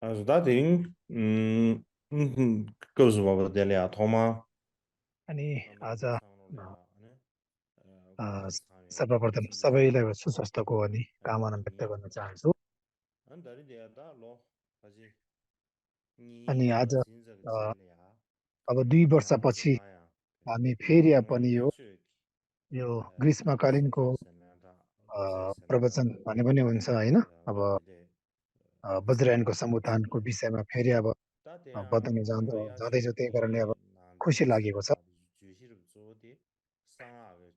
Also dat ding, goes wel wat dele atoma, अनि आज amrike saunole a, ane, a, kuchi thawe सर्वप्रथम chimbe सबैलाई सुस्वास्थ्यको अनि कामना व्यक्त ni, गर्न चाहन्छु। an dari de da lo, haji अनि ni आज lo jinza ge a, jele ya, अब 2 nama वर्षपछि zima ya, हामी फेरि chungwa पनि kenshu ki, यो ग्रीष्मकालीनको sozo senada, loze senada, प्रवचन भने पनि हुन्छ होइन। अब dele वज्रयानको samla समुत्थानको chungwa. विषयमा फेरि अब Da de ya बताउन ngaya जाँदैछु, त्यही कारणले अब ki खुसी nandang लागेको छ। cheba juishir zo de sanga ge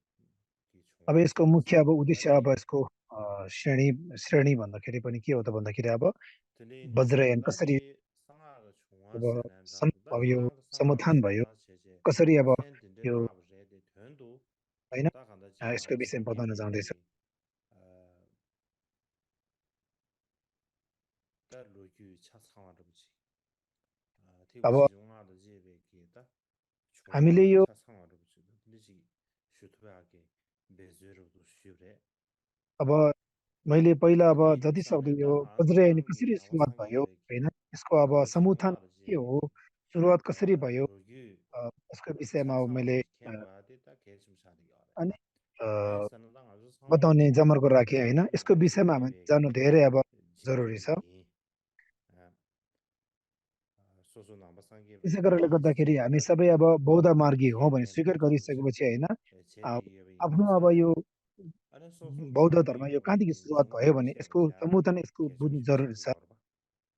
ki अब chungwa यसको cheba मुख्य अब samla उद्देश्य अब dali यसको श्रेणी श्रेणी भन्दाखेरि पनि के हो त भन्दाखेरि अब tili वज्रयान कसरी dali sanga ge chungwa अब senanda da अब यो nang sanga ge समुत्थान भयो, cheba cheche कसरी अब sen dinde यो nab re de tuandu होइन da khanda chi यसको nang विषयमा sangi बताउन bi जाँदैछु। da lo gyu cha sanga rup tibu अब chi zhunga da jebe ki da chunga हामीले यो cha sanga rup chi da li chi shutubaya ke bezu rup du shubre अब मैले पहिला अब tili जति सक्दो samle यो da nga वज्रयान tang कसरी ge yawa सुरुवात sangi भयो be होइन, ki यसको अब lo समुत्थान shunga da के je हो, सुरुवात कसरी भयो, lo gyu यसको cha विषयमा अब sanga मैले rup kya goya de da ke chum sa di yore अनि ten a, san da nga zu sanga बताउने ge जमर्को राखेँ होइन। यसको विषयमा हामी chebe जान्नु धेरै अब jinju जरुरी छ। ni so so namba sangi be त्यसै ki कारणले गर्दाखेरि हामी da सबै de अब बौद्ध मार्गी हौँ khen भने ten de स्वीकार tabu गरिसकेपछि होइन, che a, de ye be आफ्नो अब sa ya यो ane so so बौद्ध chungwa धर्म yu यो ge कहाँदेखि सुरुवात chungwa भयो ma भने she ba यसको sha समुत्थान यसको ke बुझ्नु chum sa जरुरी di छ, yor ba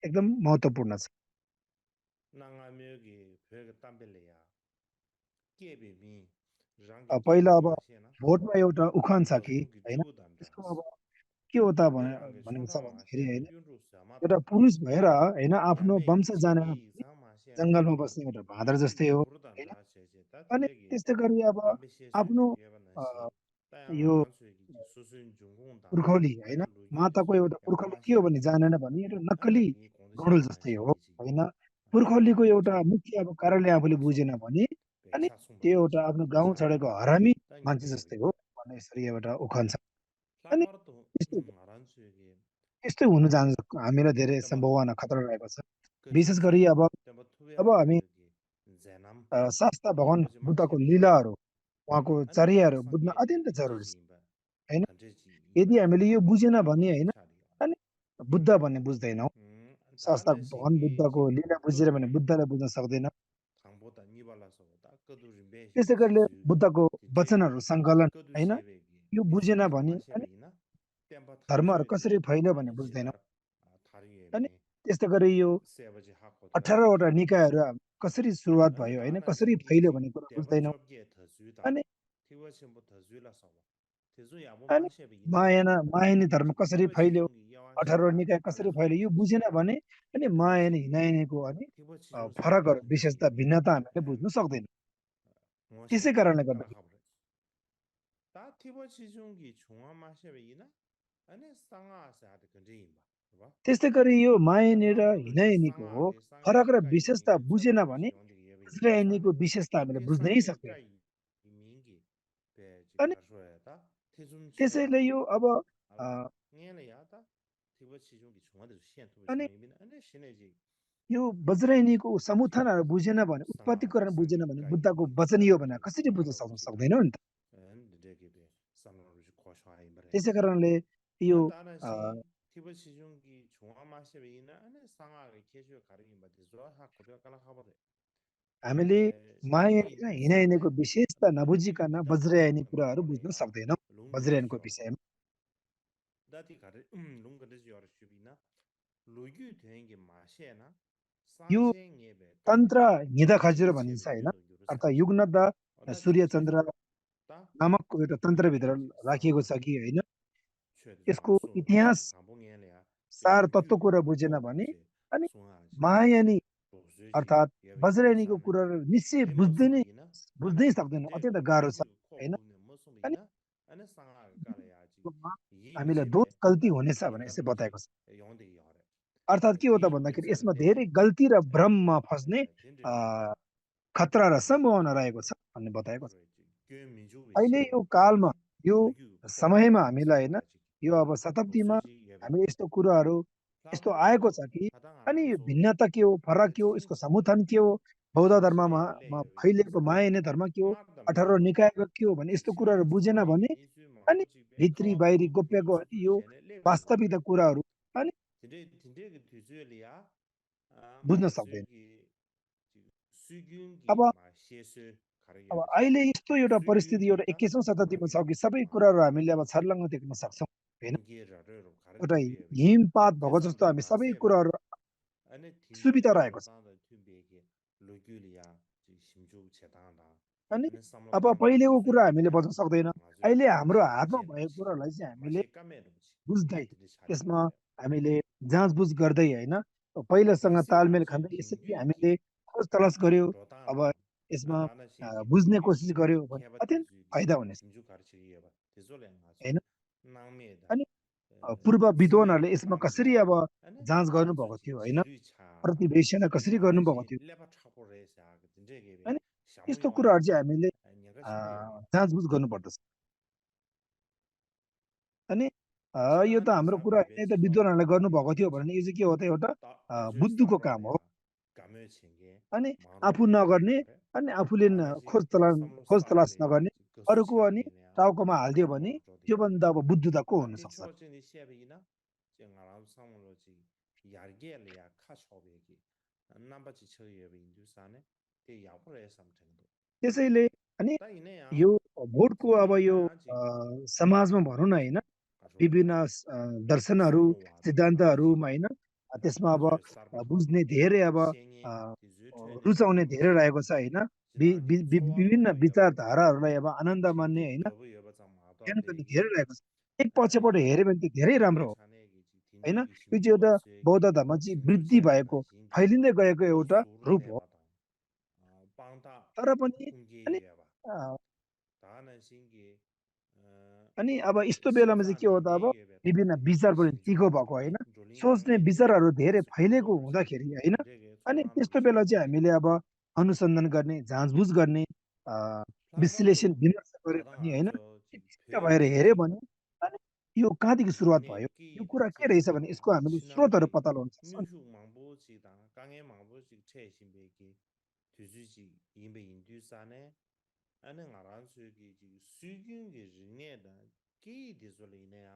एकदम महत्त्वपूर्ण छ। na nga me ge phe ge tambe le ya ke be mi rang ge ke पहिला gu अब ma she na भोटमा एउटा उखान छ lo कि zu ge होइन, ju dam da त्यसको अब के हो त me rang ge भनेको chong छ da ma भन्दाखेरि she na होइन, yun ru sa ma एउटा dam da पुरुष भएर होइन na आफ्नो me वंश che जानेन ge भने sa ma she na जङ्गलमा बस्ने एउटा बाँदर yun ru जस्तै ge हो gur dam होइन। da che che ta अनि tile ge त्यस्तै गरी अब tambe she su आफ्नो ye ba na a, shi ta ya यो nga su ge su su jung gong da पुर्खौली होइन, ane lo yu de माताको su एउटा ya ba पुर्खौली ma के हो she भन्ने जानेन भने एउटा ane नक्कली ni gong de गौडुल xiao ma जस्तै she हो ge ji होइन। ta पुर्खौलीको khanda एउटा che मुख्य अब कारणले आफूले ma so बुझेन भने be अनि cha sung ba त्यो de एउटा ji आफ्नो ma गाउँ sha छडेको ya हरामी ta nyu मान्छे de जस्तै be हो भन्ने यसरी एउटा उखान छ। la अनि mar to त्यस्तो ngaran su ge त्यस्तै हुन जान्छ, हामीलाई धेरै ta ba सम्भावना खतरा रहेको छ। ke chu विशेष chu गरी अब ta ba thu ya अब ge हामी ge zenam शास्ता भगवान् nyambo ji ma बुद्धको she be ki लीलाहरू, उहाँको ane nang चर्याहरू sang बुझ्न ge be अत्यन्त kan je जरुरी छ ji ba होइन। kan je ji yi यदि ba de हामीले ta यो बुझेन ni भने gong de होइन, cha de ya अनि बुद्ध भन्ने बुझ्दैनौँ। ta शास्ता la shi भगवान् ge बुद्धको ji लीला ke बुझेर du भने बुद्धलाई बुझ्न सक्दैन। thang bo da ni ba la so ta ke du rin be shi त्यसै ge chi गरी zu बुद्धको ti je वचनहरू सङ्कलन ke du होइन, she be ge यो ni बुझेन sim so भने ma she अनि be na tem ba tham धर्महरू su ge कसरी फैल्यो ma भन्ने ni ji बुझ्दैनौँ। bar thari ye अनि me त्यस्तै गरी यो se ba ji ha ko da 18 वटा निकायहरू कसरी सुरुवात ane भयो da होइन, la shi कसरी ge फैल्यो ji भन्ने कुरा te ba बुझ्दैनौँ। chob ge ta zu da अनि ti wa chen bo ta zu la so te zu ya bo अनि ma she be na महायानी धर्म ti कसरी ba chi फैल्यो, jung gi ya wan she 18 da निकाय ka le कसरी so फैल्यो, ma यो ji बुझेन भने अनि ka le महायानी chi हिनायानीको अनि ti ba chi jung se be फरकहरू, kan je chi विशेषता, भिन्नता हामीले बुझ्न सक्दैनौँ। ngo she त्यसै be कारणले ka la गर्दाखेरि kha bre ta ti ba chi jung gi chung ma she be na ane sang a sa de kan ji ba त्यस्तै गरी यो ta महायानी la र mar to ge हिनायानीको sang a हो ge sang फरक ge र ka yi mi विशेषता ge cha बुझेन de ba भने shi yong de ye be yin sa इस्रायलीको ne विशेषता हामीले ke बुझ्नै sang ge ka सक्दैनौँ। yi mi ge be ji अनि ka sho ya ta ti zum che ba त्यसैले यो अब aba nge le ya ta ti ba chi jung gi chung de xian tu ba chi अनि mi na ane shi ne ji यो वज्रयानीको समुत्थानहरू बुझेन भने, sang a ge उत्पत्तिकरण sang बुझेन ge भने ka yi बुद्धको mi ge वचन cha यो de भनेर ge कसरी ma बुझ्न lo chi da सक्दैनौँ नि त। en de ge be sam lo ji ko sha yi bre त्यसै कारणले यो an da na a, shi ti ba chi jung gi chung ma she be na ane sang a ge ke ju ka ri ba de zo ha ko de ka la kha ba de हामीले ti महायानी र yin sa ne हिनायानीको विशेषता नबुझिकन da वज्रयानी da ma कुराहरू ko le बुझ्न ya सक्दैनौँ lung ge de वज्रयानको ji ba विषयमा। da ti ka de lung ge de ji yor shu bi na lu yu de ge ma she na sang यो she nge be ka तन्त्र हिँड्दा chi खजिरो che भनिन्छ be yu होइन, do yu ru sa अर्थात् युगनद्ध da chi सूर्य che चन्द्र zo ta नामक एउटा lu तन्त्रभित्र yu ji sang राखिएको a छ कि होइन। chue de zhuang यसको su इतिहास shang tang bo nge le ya सार lu तत्त्व yu कुरा बुझेन go bu भने che अनि su a ji महायानी do zhe ji अर्थात् ye be yin वज्रयानीको sa ne कुराहरू निश्चय te mo बुझ्दै su नै bi na बुझ्नै सक्दैनौँ, de अत्यन्त lu गाह्रो छ yu ko होइन। bu ne mo su bi अनि na ane sang a ga le ya ji यसमा yi bi हामीलाई che दोष be गल्ती da हुनेछ ti भने da यसै lu ji बताएको छ। yong de yo re अर्थात् के हो त ti min भन्दाखेरि sa यसमा de धेरै गल्ती र भ्रममा फस्ने tin de a, ri ba खतरा र ji सम्भावना रहेको छ भन्ने ma बताएको छ। ro ji gyo mi ju bi अहिले che यो कालमा, यो lu yu ko bu समयमा ne ma हामीलाई sang होइन, a ji यो अब do zhe शताब्दीमा ji ye be हामीले यस्तो कुराहरू यस्तो आएको छ कि अनि यो 하당하란소 भिन्नता के हो, फरक के हो, यसको 대충 समुथन के हो, बौद्ध धर्ममा फैलिएको 진실에 माया धर्म के हो, 통합도 18 메시오 निकायको के हो भने यस्तो कुराहरू बुझेन 지창 भने 이수 अनि 망보지 भित्री बाहिरी 카오도 गोप्यको 민주 यो 젠에 레고도 वास्तविकता कुराहरू अनि 진짜 그 뒤줄이야 बुझ्न सक्दैन। 알아서기 अब 수균기 마 시에스 अब 가르여버지 अहिले यस्तो एउटा परिस्थिति एउटा 수균기다 21औं शताब्दीमा छ 가르여 कि सबै 마 कुराहरू हामीले अब छर्लङ्ग देख्न सक्छौँ होइन। 인기라를 एउटा 가르치비에버지 हिमपात भएको जस्तो 대선도 हामी सबै 마세바 कुराहरू 아니 सुविधा 딘디긴 रहेको छ। 로다다 튜비에게 로귤이야 심주 체당다 अनि 아니 삼로 अब 땅도 पहिलेको कुरा हामीले 뒤줄이야 बुझ्न सक्दैन। अहिले 맞아요 हाम्रो 시기 हातमा भएको 제나시 कुरालाई चाहिँ हामीले 마시 까메르지 बुझ्दै 디디 त्यसमा 샤리비에 हामीले जाँचबुझ गर्दै होइन पहिलासँग तालमेल 디세라지 खाँदै यसरी हामीले 딘규기 खोज तलास गर्यो। अब 로다나 यसमा 나나 신기 बुझ्ने कोसिस 딘규기 गर्यो भने 케바 अत्यन्त 디주기 फाइदा हुनेछ 심주 가르치기에 디졸랭 아주 होइन। 나미에다 अनि पूर्व विद्वानहरूले 지리로 यसमा कसरी 땅이야 अब 아니 जाँच 아주 गर्नुभएको थियो होइन, 지리차다 प्रतिवेक्षण कसरी गर्नुभएको 나나시 थियो 레바 차고레사 진짜게 होइन। यस्तो 샤무용아 कुराहरू चाहिँ हामीले 내가 심해요 जाँचबुझ गर्नुपर्दछ। अनि यो त 지단이 हाम्रो कुरा होइन, यो त 상비베지로 विद्वानहरूले गर्नुभएको थियो भने 망보지 यो चाहिँ के हो त एउटा 다 아주 बुद्धुको काम हो। 상로야 감을 친게 अनि आफू 망로야 नगर्ने 그래 अनि आफूले 나나시 삼로 खोज तलास 사발이야 नगर्ने अरूको अनि 거수지기냐 टाउकोमा हालिदियो भने 망모 저디 त्योभन्दा अब बुद्धुता को हुन सक्छ। 디초진이 시합이나 정아람 상물로지 야르게리아 카쇼베기 남바지 처리에 인두산에 대 야후레 삼정도 त्यसैले अनि 다 이네야 यो भोटको अब यो 진주이나 지 समाजमा भनौँ न होइन, विभिन्न 가져와야 दर्शनहरू 상로와도 सिद्धान्तहरूमा 나나시 होइन, त्यसमा अब 가져와 사르바도 बुझ्ने धेरै अब 생이 디즈트네 रुचाउने धेरै 망보지 रहेको छ होइन। 지단기 विभिन्न 소와로도 여버지 विचारधाराहरूलाई अब आनन्द मान्ने 딘두 होइन, 더브 여버자 ज्ञान गर्ने 마도베기 धेरै रहेको छ। एक पक्षबाट 아니 हेऱ्यो भने त्यो धेरै राम्रो हो 딘게차네기 होइन। 딘두기 यो चाहिँ एउटा 심주와 बौद्ध 쇠기 धर्म चाहिँ 심주 वृद्धि 제나다 भएको 신디 फैलिँदै गएको एउटा 고수로 रूप हो। 내바다 빵다 तर पनि अनि 풍기예바 अ, 다는 신기 अनि अब यस्तो बेलामा चाहिँ के हो 심산이 त अब 내게 विभिन्न 베다도 विचार पनि तीखो 심주와 भएको 다네 होइन, सोच्ने 졸링랑게 विचारहरू धेरै फैलिएको 디즈올로지 हुँदाखेरि होइन। 진짜게 अनि 소란도 त्यस्तो बेला चाहिँ 비치요버지 हामीले अब अनुसन्धान गर्ने, जाँचबुझ गर्ने, विश्लेषण 플라톤도 विमर्श गर्यो 다당 भने होइन, 아저 चित्त भएर हेऱ्यो 배워버지 भने अनि यो कहाँदेखि सुरुवात भयो, यो 랑네기 कुरा के रहेछ भने 디제나도 यसको हामीले स्रोतहरू 신앙기 पत्ता लगाउन सक्छौँ। 뉴슈 망보지다 강에 망보지 최신배기 뒤주지 인베 인두산에 아는 알아서기 수균기 ring에다 기 디졸이네야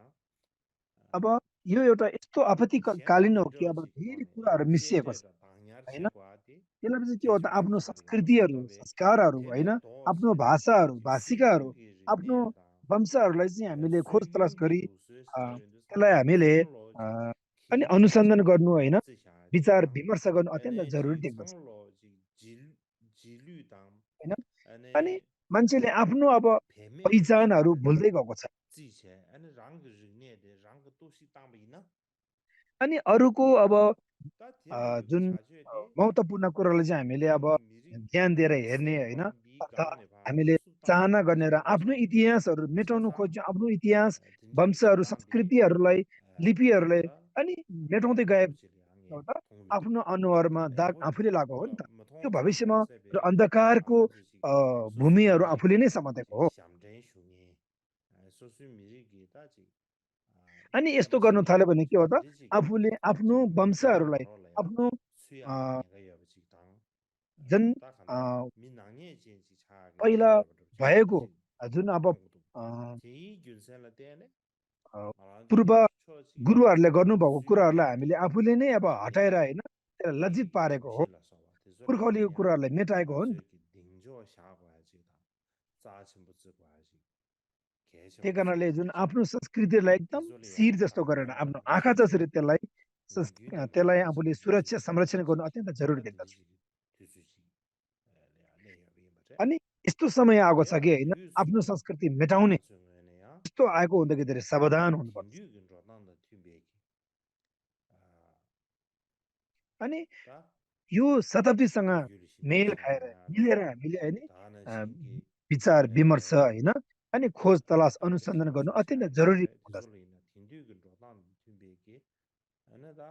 अब यो एउटा यस्तो 디시엔다 आपत्तिकालीन हो कि अब 미러지 धेरै 코네 कुराहरू मिसिएको छ 시에제다 방야르 होइन। 체과디 त्यसलाई चाहिँ के हो त 게슈주 आफ्नो 차리나 संस्कृतिहरू, 도베 संस्कारहरू होइन, 테네 आफ्नो 도시에다 भाषाहरू, भाषिकाहरू, 수균기 आफ्नो ring에다 वंशहरूलाई चाहिँ हामीले खोज तलास 수균기 गरी 루스 시절인데 त्यसलाई 사네 हामीले 상로지 अनि 긴주와 अनुसन्धान गर्नु 체과디 होइन, विचार 지샤지다 विमर्श गर्नु अत्यन्त जरुरी 에네지 देख्दछ 상로지 지류당 होइन। अनि 에네 मान्छेले आफ्नो अब 배매버지 पहिचानहरू भुल्दै गएको छ। 之前 아니 랑그 ring에데 랑그 도시 땅이나 अनि अरूको अब 다 데레여비 जुन 자주에디 महत्त्वपूर्ण कुरालाई चाहिँ हामीले अब 랑그 미리 ध्यान दिएर हेर्ने होइन, 세바 अर्थात् 미강네 바 हामीले 두수 땅 चाहना गरेर आफ्नो 지도샤네 इतिहासहरू मेटाउन 차자 खोज्छौँ, आफ्नो इतिहास, 딘제기 वंशहरू, 체당디 संस्कृतिहरूलाई, लिपिहरूलाई 가져다 अनि मेटाउँदै गएको 망보지량에 त 통비 आफ्नो अनुहारमा दाग 야보 आफूले लगाएको हो नि त। त्यो 뭐통 भविष्यमा 장로 र 세베 अन्धकारको 알아주지 भूमिहरू 소수미리 आफूले नै समातेको हो। 샴전 슝이 소수미리 기타지 अनि यस्तो गर्नु 야버지 थाल्यो भने के हो त 디리지기 आफूले आफ्नो 지 베베 वंशहरूलाई, 마로래야 आफ्नो 수야 अ, 내가 여버지 당 जुन 딱한데 민낭의 진지 차게 पहिला 되어버지 भएको 지 जुन अब 당구도 अ, 제 균셀라 때네 अ, 알아주기 पूर्व 초지 गुरुहरूले गर्नुभएको कुराहरूलाई 수유기 हामीले आफूले नै अब हटाएर 링에 होइन, त्यसलाई लज्जित 디 पारेको हो, 미실라서와 पुर्खौलीको 디솔랭이냐 कुराहरूलाई मेटाएको हो नि त। 아주기 딩조 샤고야지 짜침부 쓰고야지 त्यही 개심부 कारणले जुन 쓰고야지 आफ्नो संस्कृतिलाई एकदम शिर 디솔이야 जस्तो गरेर 땅다 आफ्नो आँखा जसरी 미실라서 त्यसलाई 랑규도 त्यसलाई 야지 आफूले सुरक्षा 디즈기 संरक्षण गर्नु अत्यन्त जरुरी देख्दछु। 디즈기 디즈기 레야레야 비마제 अनि यस्तो समय आएको छ कि 야 होइन, आफ्नो 유수 संस्कृति मेटाउने 아주면이야 यस्तो आएको हुँदाखेरि धेरै सावधान हुनुपर्छ। 딘듀긴 로난다 튜베기 अनि 아다 यो शताब्दीसँग 로귤이 मेल खाएर 심주차네야다 मिलेर हामीले होइन 다는 अ, 신기 विचार विमर्श 에 होइन अनि खोज तलास अनुसन्धान 다케시마 गर्नु अत्यन्त जरुरी 주차야게 हुँदछ। 디솔리나 딘듀긴 로난 튜베기 아나다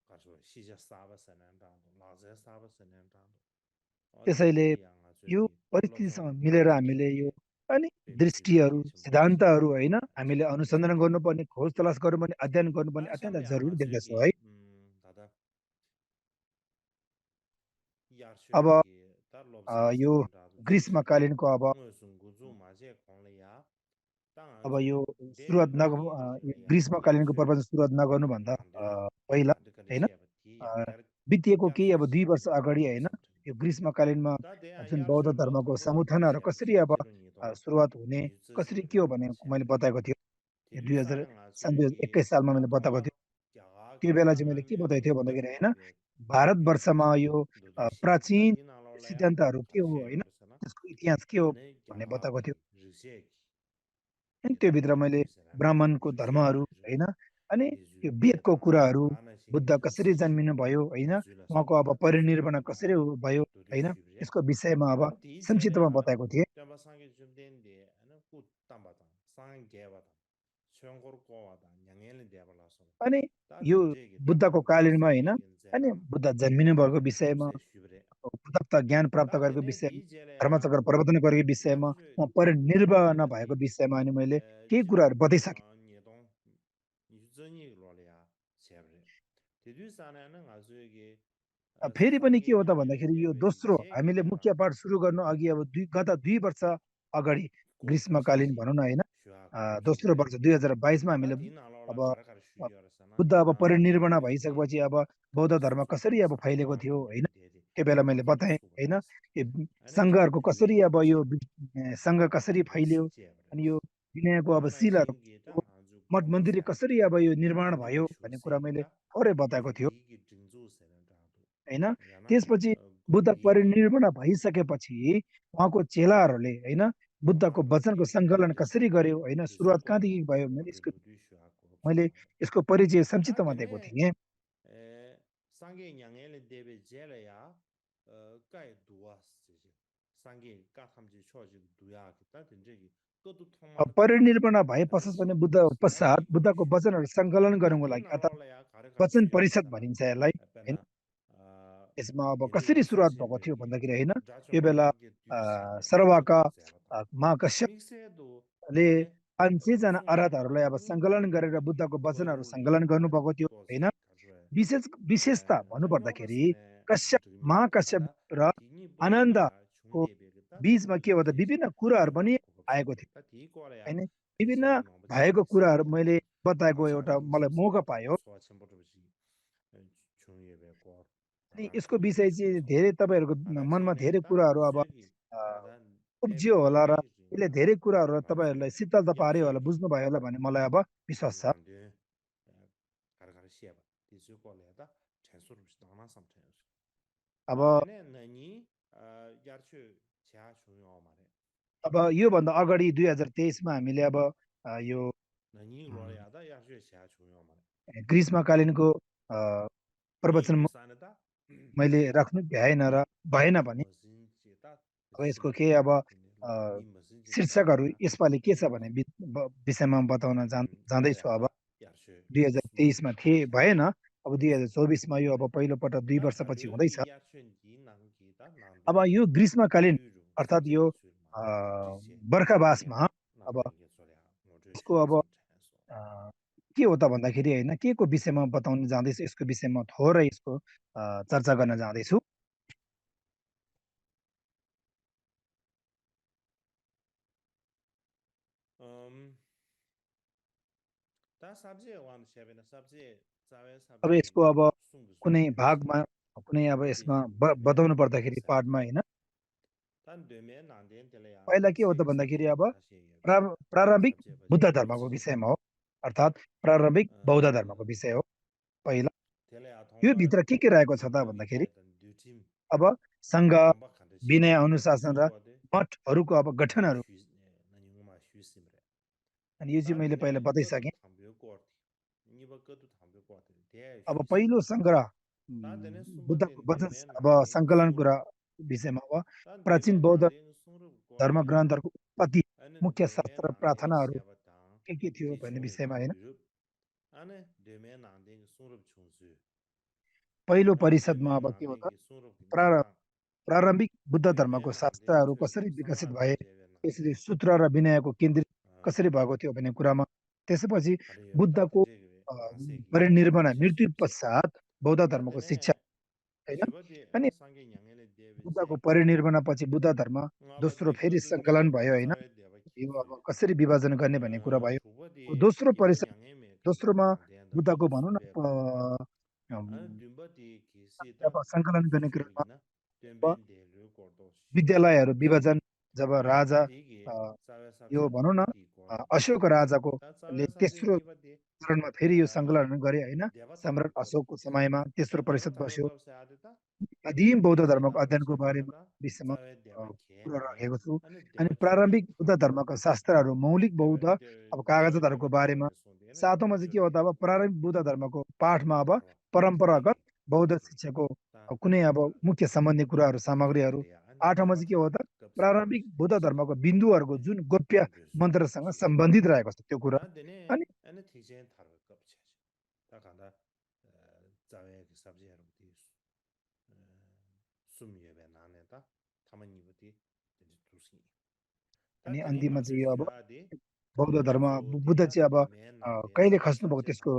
가서 시자 사바스난다도 라제 사바스난다도 त्यसैले 디즈기 यो 양아주기 परिस्थितिसँग 플라톤 मिलेर हामीले यो 디즈기야게 अनि Shibari दृष्टिहरू, Chimbo सिद्धान्तहरू Shibari होइन हामीले Shibari अनुसन्धान गर्नुपर्ने, खोज तलास गर्नुपर्ने, अध्ययन गर्नुपर्ने 다 अत्यन्त 샴레 जरुरी anga देख्दछु zoegi है। 다다 अब yarshoegi 다 lobsang यो saran da du chese ग्रीष्मकालीनको अब ngo sung gu zu ma je kong le ya ta nga अब zu यो de सुरुवात de नग na di de यो le ya ग्रीष्मकालीनको yarsho प्रवचन सुरुवात नगर्नुभन्दा nang de पहिला ta de ka de होइन she ba ti ya kyar बितिएको kyar केही su अब shi 2 de वर्ष de अगाडि lo होइन sam chen यो ग्रीष्मकालीनमा ta de ya जुन बौद्ध yarsho lo धर्मको thang bu gu gu समुत्थानहरू she ba कसरी she अब je ru ni dong सुरुवात हुने, ni zu कसरी jing के हो de भने ma she मैले बताएको थियो। de du sa 2000 na nga सन् zu gi 2021 सालमा ta मैले thong बताएको ba थियो। kya ga त्यो ge बेला ta चाहिँ nga मैले के le बताएको ni थियो ga भन्दाखेरि ju होइन, ge ge ge भारतवर्षमा यो du du she ta प्राचीन di na lo la ya सिद्धान्तहरू के ta हो she होइन, ro le sa na त्यसको इतिहास के हो ane kya भन्ने ga बताएको ge थियो। ri she अनि ge ta त्योभित्र ge मैले du se ran ब्राह्मणको ri she धर्महरू ge ri होइन, अनि ni zu यो ge वेदको ta कुराहरू, ga na she Buddha ri कसरी she ji जन्मिनु भयो होइन, ni zu la sam उहाँको ba अब ta du se ran परिनिर्वाण da कसरी भयो du du होइन, shi bre यसको विषयमा अब an ti che le संक्षिप्तमा ane बताएको थिएँ। tenpa sange chumden de ane ku tamba tang sang ge ba tang chöngor ko wa tang nyangyen le de ba la so अनि ta यो duje ge ta बुद्धको tangpo कालीनमा होइन, sange gen ze अनि ram Buddha जन्मिनु भएको विषयमा, chupse shubre प्राप्त ज्ञान प्राप्त ta गरेको tene विषयमा, ti che le ya धर्मचक्र प्रवर्तन गरेको yar विषयमा, shu उहाँ tangpo परिनिर्वाण tene la भएको di विषयमा अनि मैले केही chang कुराहरू बताइसकेँ। nye dong yu zhenyi lo le ya chebre te du sa na nga zu ge फेरि पनि के sange हो त nyangyen le भन्दाखेरि de यो be दोस्रो je ge हामीले le ya मुख्य पाठ सुरु गर्नु अघि अब गत 2 वर्ष अगाडि ko sa shi ग्रीष्मकालीन ji भनौँ न होइन, shua ko shi दोस्रो वर्ष 2022 मा ta हामीले di na lo la अब kar kar shu yo sa na Buddha अब nyang परिनिर्वाण yu de भइसकेपछि अब ka बौद्ध su धर्म su कसरी अब sa फैलिएको kwa थियो ki होइन, de de त्यो बेला मैले kwa ki बताएँ su ba होइन। de यो ane che सङ्घहरूको du कसरी me अब यो सङ्घ कसरी de फैलियो, shi je अनि यो विनयको अब ana शिलाहरू, shin ge ta nga zu मठ gong मन्दिर sa कसरी अब यो निर्माण du भयो be shu भन्ने se कुरा ge मैले ta थोरै बताएको थियो ri gi jing zu se ran da du होइन। ya na त्यसपछि go बुद्ध ri gi परिनिर्वाण भइसकेपछि उहाँको चेलाहरूले होइन बुद्धको ta ga वचनको ge de सङ्कलन de कसरी se गर्यो होइन, de su सुरुवात ko कहाँदेखि ya भयो go मैले de यसको lu du shu a ko मैले यसको परिचय ta संक्षिप्तमा de दिएको ne थिएँ। 상계 양해를 대비 제래야 가이 두아스 상계 가탐지 초지 두야 기타 된적이 그것도 अब 통마다 परिनिर्वाण भए 가르 पश्चात पनि बुद्ध 시브레스 पश्चात 아니 बुद्धको 고르슈 वचनहरू सङ्कलन गर्नुको 아디 लागि अर्थात् 나로라야 가르 वचन परिषद 가르슈여라서나 भनिन्छ यसलाई होइन। 에페나 아 यसमा अब 예레 कसरी सुरुवात भएको थियो 이사신베기 भन्दाखेरि होइन, त्यो बेला 자초로라게 뒤시데 सरवाका 그것도 제바다 महाकश्यपले 믹스에도 अने 500 जना सुंगुरला अरहतहरूलाई अब सङ्कलन गरेर निंगुगी बुद्धको वचनहरू गोरुगी सङ्कलन ता गर्नुभएको थियो होइन। दोसे काजुए विशेषता भन्नुपर्दाखेरि अन्योबासिने कश्यप महाकश्यप 드미다 र 디니 보고야 आनन्दको 중대베겠다 बिचमा के हो त 다다르지 विभिन्न कुराहरू पनि 슈아 आएको 고급시브레 थियो 다 디고라야 होइन। विभिन्न पेशेबे 넘버지 भएको कुराहरू मैले 세바다 बताएको एउटा 아샤르 मलाई 집세 मौका पायो। 소아 첨부르지 중예베 고 अनि 다다 यसको 중예베 विषय चाहिँ 춤소 धेरै तपाईँहरूको मनमा 아라시네 धेरै 다 कुराहरू अब 아주기 अ, 다다 उब्जियो 데베 होला र 데베 यसले 진다 धेरै कुराहरू तपाईँहरूलाई 아주 शीतलता पार्यो होला, 야쉐기 बुझ्नुभयो होला भन्ने मलाई अब विश्वास छ। 랑데 가르가르 시에바 디즈고레다 찬소르스 나나 삼테스 अब 다 되네 너니 야르추 자 중요 말에 अब योभन्दा अगाडि 2023 मा हामीले अब यो 너니 उम्, 로야다 야르추 자 중요 말에 ग्रीष्मकालीनको अ, 니 प्रवचन 두산에다 मैले राख्नु भ्याएन र भएन भने 머신 제다 अब यसको 심레 केही अब 니 머신 제다 शीर्षकहरू 레야 यसपालि के छ भने विषयमा बताउन जाँदैछु। अब 레야다 야르추 스모 2023 मा थिए भएन, अब 2024 मा यो अब पहिलोपटक 2 다 वर्षपछि हुँदैछ। 던저기 야르추 니 남기다 अब 남데 यो ग्रीष्मकालीन 류루 अर्थात् यो 삼제 줄 अ, 만데 지제 बर्खावासमा 니야 अब 남데 소리야 모두 यसको 슈아 अब 삼제서 अ, के हो त भन्दाखेरि होइन, के को विषयमा बताउन जाँदैछु, यसको विषयमा थोरै यसको चर्चा गर्न जाँदैछु। 음 다 sabje wan shebena sabje zawe अब sabje यसको अब sungbu कुनै sungbu shi भागमा कुनै अब यसमा deji deme बताउनु nangde पर्दाखेरि sera पाठमा होइन, tan deme nangde tele ya पहिला के हो त segi भन्दाखेरि sabje अब ta shi ye प्रारम्भिक sabje ba बुद्ध je धर्मको gochi je विषयमा हो, अर्थात् प्रारम्भिक बौद्ध धर्मको विषय हो पहिला। tele ya यो thongba भित्र के रहेको छ त chimbo gi भन्दाखेरि ge dan du tim अब सङ्घ, thongba khande shi Vinay du अनुशासन zu र ko de मठहरूको अब गठनहरू, shu na ni ma shu simre अनि यो ta चाहिँ मैले dene पहिला ko du बताइसकेँ। thambyo ko ni ba ko du thambyo ko de अब shu पहिलो simre सङ्ग्रह ta dene sumba बुद्धको den वचन deme अब nangde सङ्कलन कुरा sungru विषयमा अब tan प्राचीन deme बौद्ध nangde sungru ko धर्म le ya ग्रन्थहरूको उत्पत्ति, ane मुख्य deme शास्त्र nangde प्रार्थनाहरू shebatang के थियो ti भन्ने chungli विषयमा da होइन। yurup ane deme nangde sungrup chungsu पहिलो ta परिषदमा deme अब के हो nangde त sungrup प्रार nintang प्रारम्भिक बुद्ध deme धर्मको nangde शास्त्रहरू chu कसरी विकसित samar भए, यसरी सूत्र र विनयको केन्द्रित कसरी भएको थियो भन्ने कुरामा त्यसपछि बुद्धको अ, परिनिर्वाण मृत्यु पश्चात बौद्ध धर्मको शिक्षा होइन अनि बुद्धको परिनिर्वाण पछि बुद्ध धर्म दोस्रो फेरि सङ्कलन भयो होइन यो अब कसरी विभाजन गर्ने भन्ने कुरा भयो दोस्रो परिषद दोस्रोमा बुद्धको भनौँ न अब सङ्कलन गर्ने क्रममा अब विद्यालयहरू विभाजन जब राजा यो भनौँ न अशोक राजाको तेस्रो चरणमा फेरि यो सङ्कलन गरे होइन सम्राट अशोकको समयमा तेस्रो परिषद बस्यो आदिम बौद्ध धर्मको अध्ययनको बारेमा विषयमा कुरा राखेको छु अनि प्रारम्भिक बौद्ध धर्मका शास्त्रहरू मौलिक बौद्ध अब कागजातहरूको बारेमा सातौँमा चाहिँ के हो त अब प्रारम्भिक बौद्ध धर्मको पाठमा अब परम्परागत बौद्ध शिक्षाको कुनै अब मुख्य सम्बन्धी कुराहरू सामग्रीहरू आठौँमा चाहिँ के हो त प्रारम्भिक बौद्ध धर्मको बिन्दुहरूको जुन गोप्य मन्त्रसँग सम्बन्धित रहेको छ त्यो कुरा अनि अनि अन्तिममा चाहिँ यो अब बौद्ध धर्म बुद्ध चाहिँ अब कहिले खस्नुभएको त्यसको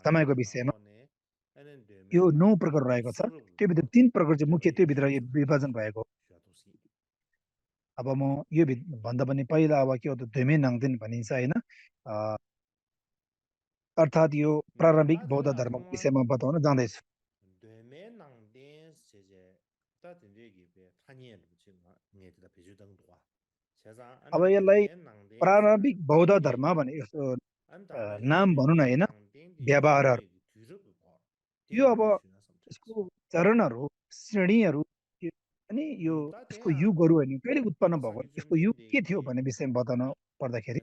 समयको विषयमा यो 9 प्रकार रहेको छ त्योभित्र 3 प्रकार चाहिँ मुख्य त्योभित्र यो विभाजन भएको अब म यो भन्दा पनि पहिला अब के हो त धुमे नाङदेन भनिन्छ होइन अर्थात् यो प्रारम्भिक बौद्ध धर्मको विषयमा बताउन जाँदैछु अब यसलाई प्रारम्भिक बौद्ध धर्म भने यस्तो नाम भनौँ न होइन व्यवहारहरू यो अब यसको चरणहरू श्रेणीहरू अनि यो यसको युगहरू होइन कहिले उत्पन्न भएको यसको युग के थियो भन्ने विषयमा बताउन पर्दाखेरि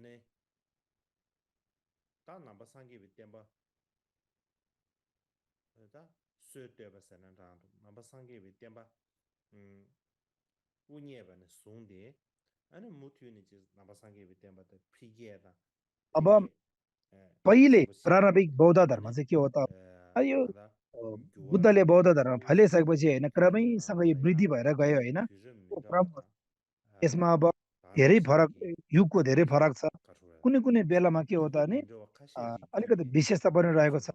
अब पहिले प्रारम्भिक बौद्ध धर्म चाहिँ के हो त यो बुद्धले बौद्ध धर्म फैलिसकेपछि होइन क्रमैसँग यो वृद्धि भएर गयो होइन यसमा अब धेरै फरक युगको धेरै फरक छ कुनै कुनै बेलामा के हो त भने अलिकति विशेषता पनि रहेको छ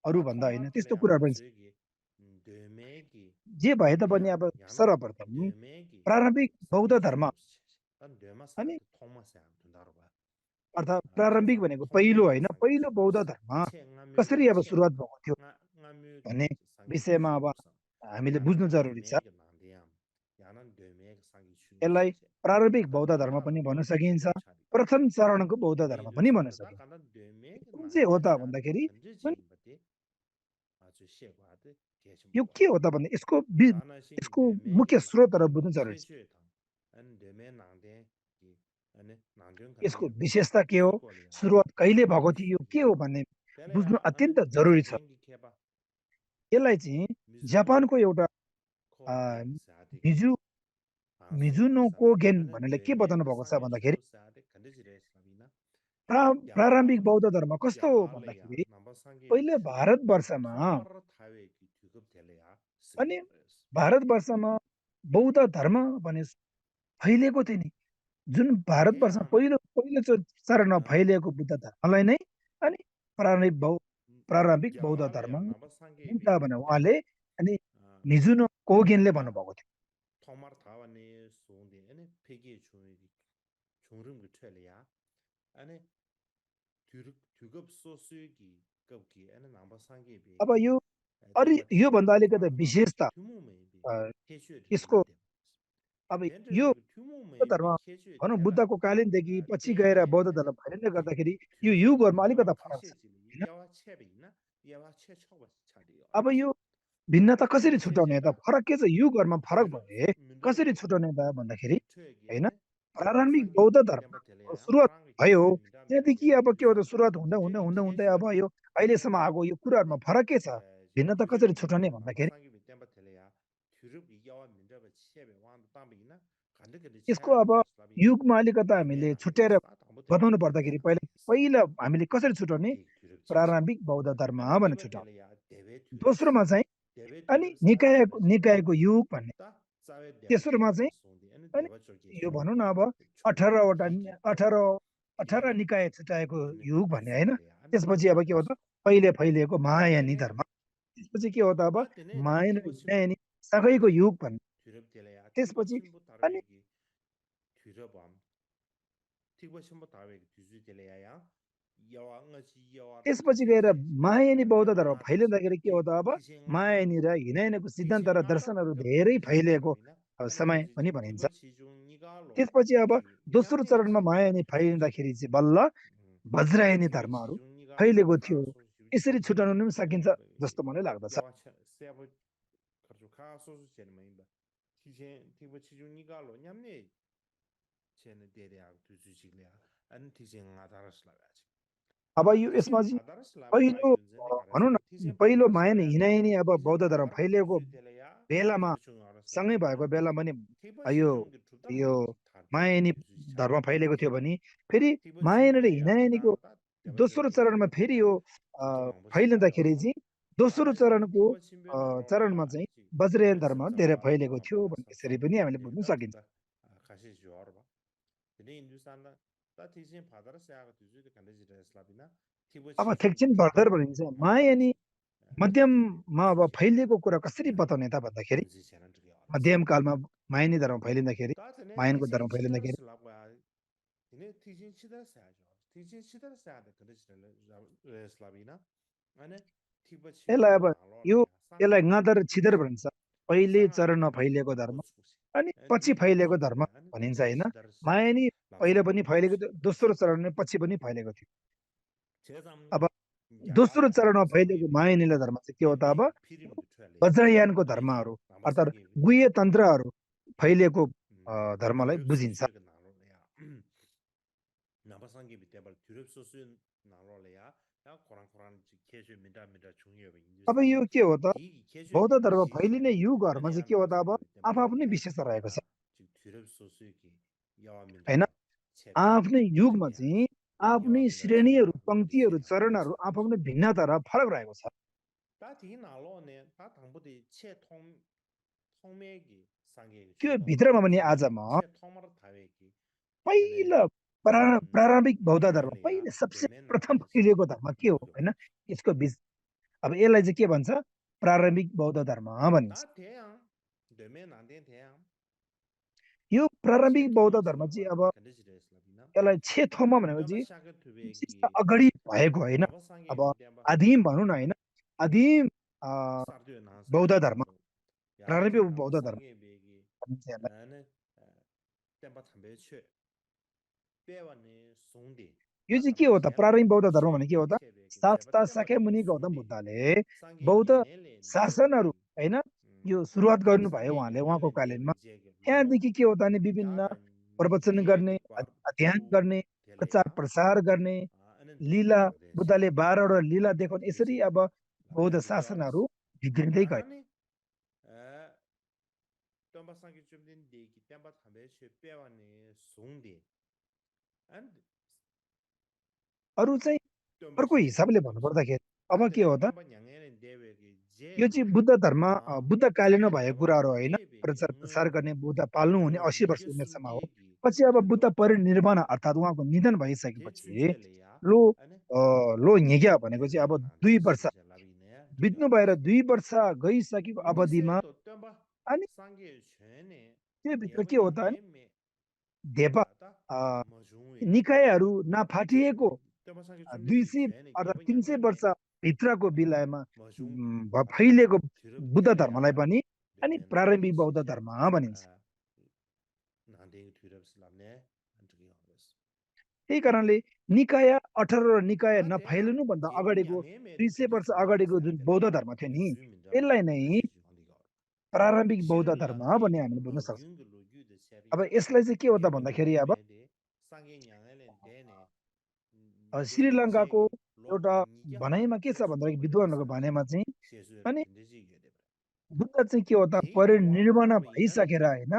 अरूभन्दा होइन त्यस्तो कुरा पनि छ जे भए तापनि अब सर्वप्रथम प्रारम्भिक बौद्ध धर्म अनि अर्थात् प्रारम्भिक भनेको पहिलो होइन पहिलो बौद्ध धर्म कसरी अब सुरुवात भएको थियो भन्ने विषयमा अब हामीले बुझ्नु जरुरी छ यसलाई प्रारम्भिक बौद्ध धर्म पनि भन्न सकिन्छ प्रथम चरणको बौद्ध धर्म पनि भन्न सकिन्छ कुन चाहिँ हो त भन्दाखेरि यो के हो त भन्दा यसको मुख्य स्रोतहरू बुझ्नु जरुरी छ यसको विशेषता के हो सुरुवात कहिले भएको थियो यो के हो भन्ने बुझ्नु अत्यन्त जरुरी छ यसलाई चाहिँ जापानको एउटा मिजुनो कोगेन भन्नेले के बताउनु भएको छ भन्दाखेरि प्रारम्भिक बौद्ध धर्म कस्तो हो भन्दाखेरि पहिले भारतवर्षमा अनि भारतवर्षमा बौद्ध धर्म भने फैलिएको थियो नि जुन भारतवर्षमा पहिलो चरणमा फैलिएको बुद्ध धर्मलाई नै अनि प्रारम्भिक बौद्ध धर्म हुन्छ भने उहाँले अनि मिजुनो कोगेनले भन्नुभएको थियो अब योभन्दा अलिकति विशेषता यसको अब यो धर्म भनौँ बुद्धको कालीनदेखि पछि गएर बौद्ध धर्म फैलिँदै गर्दाखेरि यो युगहरूमा अलिकति फरक छ अब यो भिन्नता कसरी छुट्याउने त फरक के छ युगहरूमा फरक भए कसरी छुट्याउने त भन्दाखेरि होइन प्रारम्भिक बौद्ध धर्म सुरुवात भयो त्यहाँदेखि अब के हो त सुरुवात हुँदै हुँदै हुँदै हुँदै अब यो अहिलेसम्म आएको यो कुराहरूमा फरक के छ भिन्नता कसरी छुट्याउने भन्दाखेरि यसको अब युगमा अलिकति हामीले छुट्याएर बताउनु पर्दाखेरि पहिला हामीले कसरी छुट्याउने प्रारम्भिक बौद्ध धर्म भनेर छुट्याउने दोस्रोमा चाहिँ अनि निकायको युग भन्ने तेस्रोमा चाहिँ अनि यो भनौँ न अब 18 निकाय छुट्याएको युग भन्ने होइन त्यसपछि अब के हो त पहिले फैलिएको महायानी धर्म त्यसपछि के हो त अब महायान र हिनयानी सँगैको युग भन्ने त्यसपछि अनि त्यसपछि गएर महायानी बौद्ध धर्म फैलिँदाखेरि के हो त अब महायानी र हिनयानीको सिद्धान्त र दर्शनहरू धेरै फैलिएको समय पनि भनिन्छ त्यसपछि अब दोस्रो चरणमा महायानी फैलिँदाखेरि चाहिँ बल्ल वज्रायनी धर्महरू फैलिएको थियो यसरी छुटाउन पनि सकिन्छ जस्तो मलाई लाग्दछ अब यो यसमा चाहिँ पहिलो भनौँ न पहिलो महायानी हिनयानी अब बौद्ध धर्म फैलिएको बेलामा सँगै भएको बेला पनि यो यो महायानी धर्म फैलिएको थियो भने फेरि महायानी र हिनयानीको दोस्रो चरणमा फेरि यो फैलिँदाखेरि चाहिँ दोस्रो चरणमा चाहिँ वज्रायन धर्म धेरै फैलिएको थियो भन्ने यसरी पनि हामीले बुझ्न सकिन्छ अब थेक्चिन भर्दर भनिन्छ महायानी मध्यममा अब फैलिएको कुरा कसरी बताउने त भन्दाखेरि मध्यम कालमा महायानी धर्म फैलिँदाखेरि महायानको धर्म फैलिँदाखेरि यसलाई अब यसलाई गादर छिदर भनिन्छ पहिले चरणमा फैलिएको धर्म अनि पछि फैलिएको धर्म भनिन्छ होइन महायानी पहिले पनि फैलिएको थियो दोस्रो चरणमा पछि पनि फैलिएको थियो अब दोस्रो चरणमा फैलिएको महायानीले धर्म चाहिँ के हो त अब वज्रयानको धर्महरू अर्थात् गुह्य तन्त्रहरू फैलिएको धर्मलाई बुझिन्छ अब यो के हो त बौद्ध धर्म फैलिने युगहरूमा चाहिँ के हो त अब आफ्नै विशेषता रहेको छ होइन आफ्नै युगमा चाहिँ आफ्नै श्रेणीहरू पंक्तिहरू चरणहरू आफ्नै भिन्नता र फरक रहेको छ त्यो भित्रमा पनि आज म पहिलो प्रारम्भिक बौद्ध धर्म पहिले सबसे प्रथम फैलिएको धर्म के हो होइन यसको बीच अब यसलाई चाहिँ के भन्छ प्रारम्भिक बौद्ध धर्म भनिन्छ यो प्रारम्भिक बौद्ध धर्म चाहिँ अब यसलाई छेथोमा भनेको चाहिँ अगाडि भएको होइन अब आदिम भनौँ न होइन आदिम बौद्ध धर्म प्रारम्भिक बौद्ध धर्म भनिन्छ यसलाई यो चाहिँ के हो त प्रारम्भिक बौद्ध धर्म भने के हो त शास्त्र शाक्यमुनि गौतम बुद्धले बौद्ध शासनहरू होइन यो सुरुवात गर्नुभयो उहाँले उहाँको कालीनमा त्यहाँदेखि के हो त भने विभिन्न प्रवचन गर्ने अध्ययन गर्ने प्रचार प्रसार गर्ने लीला बुद्धले 12वटा लीला देखाउने यसरी अब बौद्ध शासनहरू बिग्रिँदै गए अरू चाहिँ अर्को हिसाबले भन्नुपर्दाखेरि अब के हो त यो चाहिँ बुद्ध धर्म बुद्धकालीन भएको कुराहरू होइन प्रचार प्रसार गर्ने बुद्ध पाल्नु हुने 80 वर्ष उमेरसम्म हो पछि अब बुद्ध परिनिर्वाण अर्थात् उहाँको निधन भइसकेपछि लो निग्या भनेको चाहिँ अब 2 वर्ष बित्नु भएर 2 वर्ष गइसकेको अवधिमा अनि त्योभित्र के हो त देव निकायहरू नफाटिएको 200 अर्थात् 300 वर्ष भित्रको विलयमा फैलिएको बुद्ध धर्मलाई पनि अनि प्रारम्भिक बौद्ध धर्म भनिन्छ त्यही कारणले निकाय 18 निकाय नफैलिनु भन्दा अगाडिको 200 वर्ष अगाडिको जुन बौद्ध धर्म थियो नि यसलाई नै प्रारम्भिक बौद्ध धर्म भन्ने हामीले बुझ्न सक्छौँ अब यसलाई चाहिँ के हो त भन्दाखेरि अब श्रीलङ्काको एउटा भनाइमा के छ भन्दाखेरि विद्वानहरूको भनाइमा चाहिँ अनि बुद्ध चाहिँ के हो त परिनिर्वाण भइसकेर होइन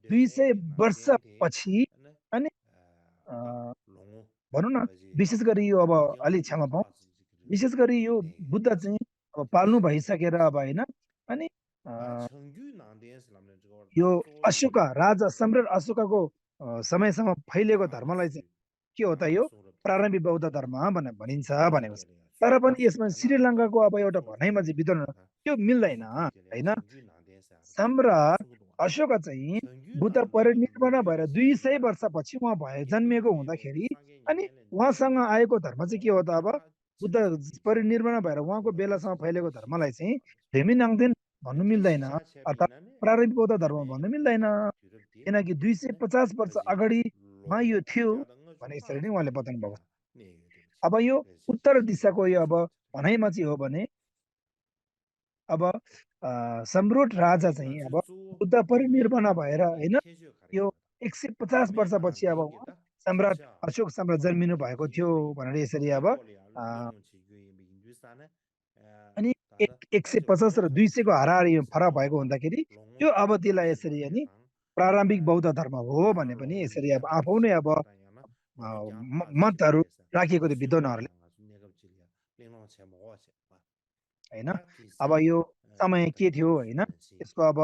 200 वर्ष पछि अनि भनौँ न विशेष गरी यो अब अलि क्षमा पाऊँ विशेष गरी यो बुद्ध चाहिँ अब पाल्नु भइसकेर अब होइन अनि यो अशोका राजा सम्राट अशोकाको समयसम्म फैलिएको धर्मलाई चाहिँ के हो त यो प्रारम्भिक बौद्ध धर्म भनेर भनिन्छ भनेको छ। तर पनि यसमा श्रीलङ्काको अब एउटा भनाइमा चाहिँ विद्वान त्यो मिल्दैन होइन। सम्राट अशोका चाहिँ बुद्ध परिनिर्वाण भएर 200 वर्षपछि उहाँ जन्मिएको हुँदाखेरि अनि उहाँसँग आएको धर्म चाहिँ के हो त अब बुद्ध परिनिर्वाण भएर उहाँको बेलासम्म फैलिएको धर्मलाई चाहिँ धेमिनाङदेन भन्नु मिल्दैन, अर्थात् प्रारम्भिक बौद्ध धर्म भन्नु मिल्दैन, किनकि 250 वर्ष अगाडिमा यो थियो भने यसरी नै उहाँले बताउनु भएको छ। अब यो उत्तर दिशाको यो अब भनाइमा चाहिँ हो भने अब सम्राट राजा चाहिँ अब बुद्ध परिनिर्वाण भएर होइन यो 150 वर्षपछि अब सम्राट अशोक सम्राट जन्मिनु भएको थियो भनेर यसरी अब अनि 150 र 200 को हाराहारी फरक भएको हुँदाखेरि त्यो अवधिलाई यसरी अनि प्रारम्भिक बौद्ध धर्म हो भने पनि यसरी अब आफू नै अब मतहरू राखिएको थियो विद्वानहरूले होइन। अब यो समय के थियो होइन यसको अब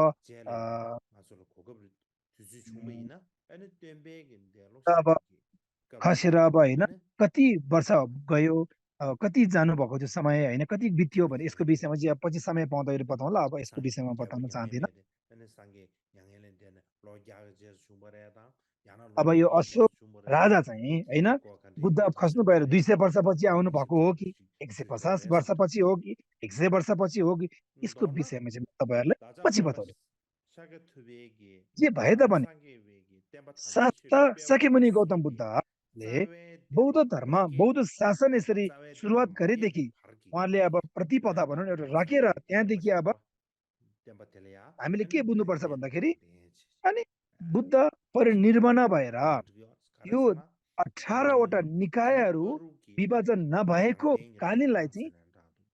खसेर अब होइन कति वर्ष गयो कति जानुभएको थियो समय होइन कति बित्यो भने यसको विषयमा चाहिँ अब पछि समय पाउँदाखेरि बताउँला। अब यसको विषयमा बताउन चाहदिनँ। अब यो अशोक राजा चाहिँ होइन बुद्ध खस्नु भएर 200 वर्षपछि आउनु भएको हो कि 150 वर्षपछि हो कि 100 वर्षपछि हो कि यसको विषयमा चाहिँ तपाईँहरूलाई पछि बताउँछु। जे भए तापनि शाक्यमुनि गौतम बुद्धले बौद्ध धर्म बौद्ध शासन यसरी सुरुवात गरेदेखि उहाँले अब प्रतिपदा भनौँ न एउटा राखेर त्यहाँदेखि अब हामीले के बुझ्नुपर्छ भन्दाखेरि अनि बुद्ध परिनिर्वाण भएर यो 18वटा निकायहरू विभाजन नभएको कालीनलाई चाहिँ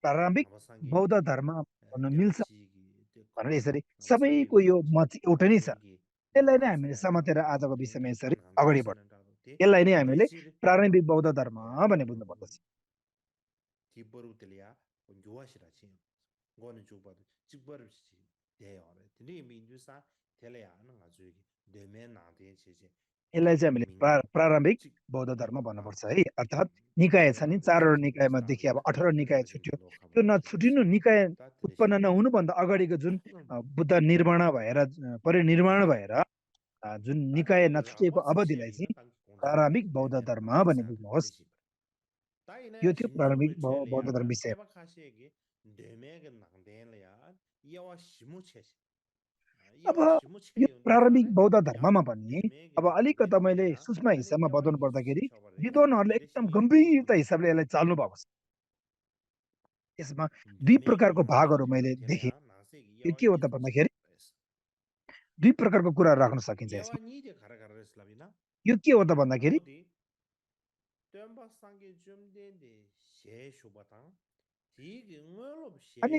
प्रारम्भिक बौद्ध धर्म भन्न मिल्छ भनेर यसरी सबैको यो मत एउटा नै छ। यसलाई नै हामीले समातेर आजको विषयमा यसरी अगाडि बढ्छ। यसलाई नै हामीले प्रारम्भिक बौद्ध धर्म भन्ने बुझ्नु पर्दछ। यसलाई चाहिँ हामीले प्रारम्भिक बौद्ध धर्म भन्नुपर्छ है। अर्थात् निकाय छ नि 4वटा निकायमा देखि अब 18 निकाय छुट्यो, त्यो नछुटिनु निकाय उत्पन्न नहुनुभन्दा अगाडिको जुन बुद्ध निर्माण भएर परिनिर्वाण भएर जुन निकाय नछुटिएको अवधिलाई चाहिँ प्रारम्भिक बौद्ध धर्म भन्ने बुझ्नुहोस्। यो थियो प्रारम्भिक बौद्ध धर्म विषय। अब यो प्रारम्भिक बौद्ध धर्ममा पनि अब अलिकता मैले सूक्ष्म हिसाबमा बताउनु पर्दाखेरि विद्वानहरूले एकदम गम्भीरता हिसाबले यसलाई चाल्नु भएको छ। यसमा 2 प्रकारको भागहरू मैले देखेँ। यो के हो त भन्दाखेरि 2 प्रकारको कुरा राख्न सकिन्छ यसमा। यो के हो त भन्दाखेरि अनि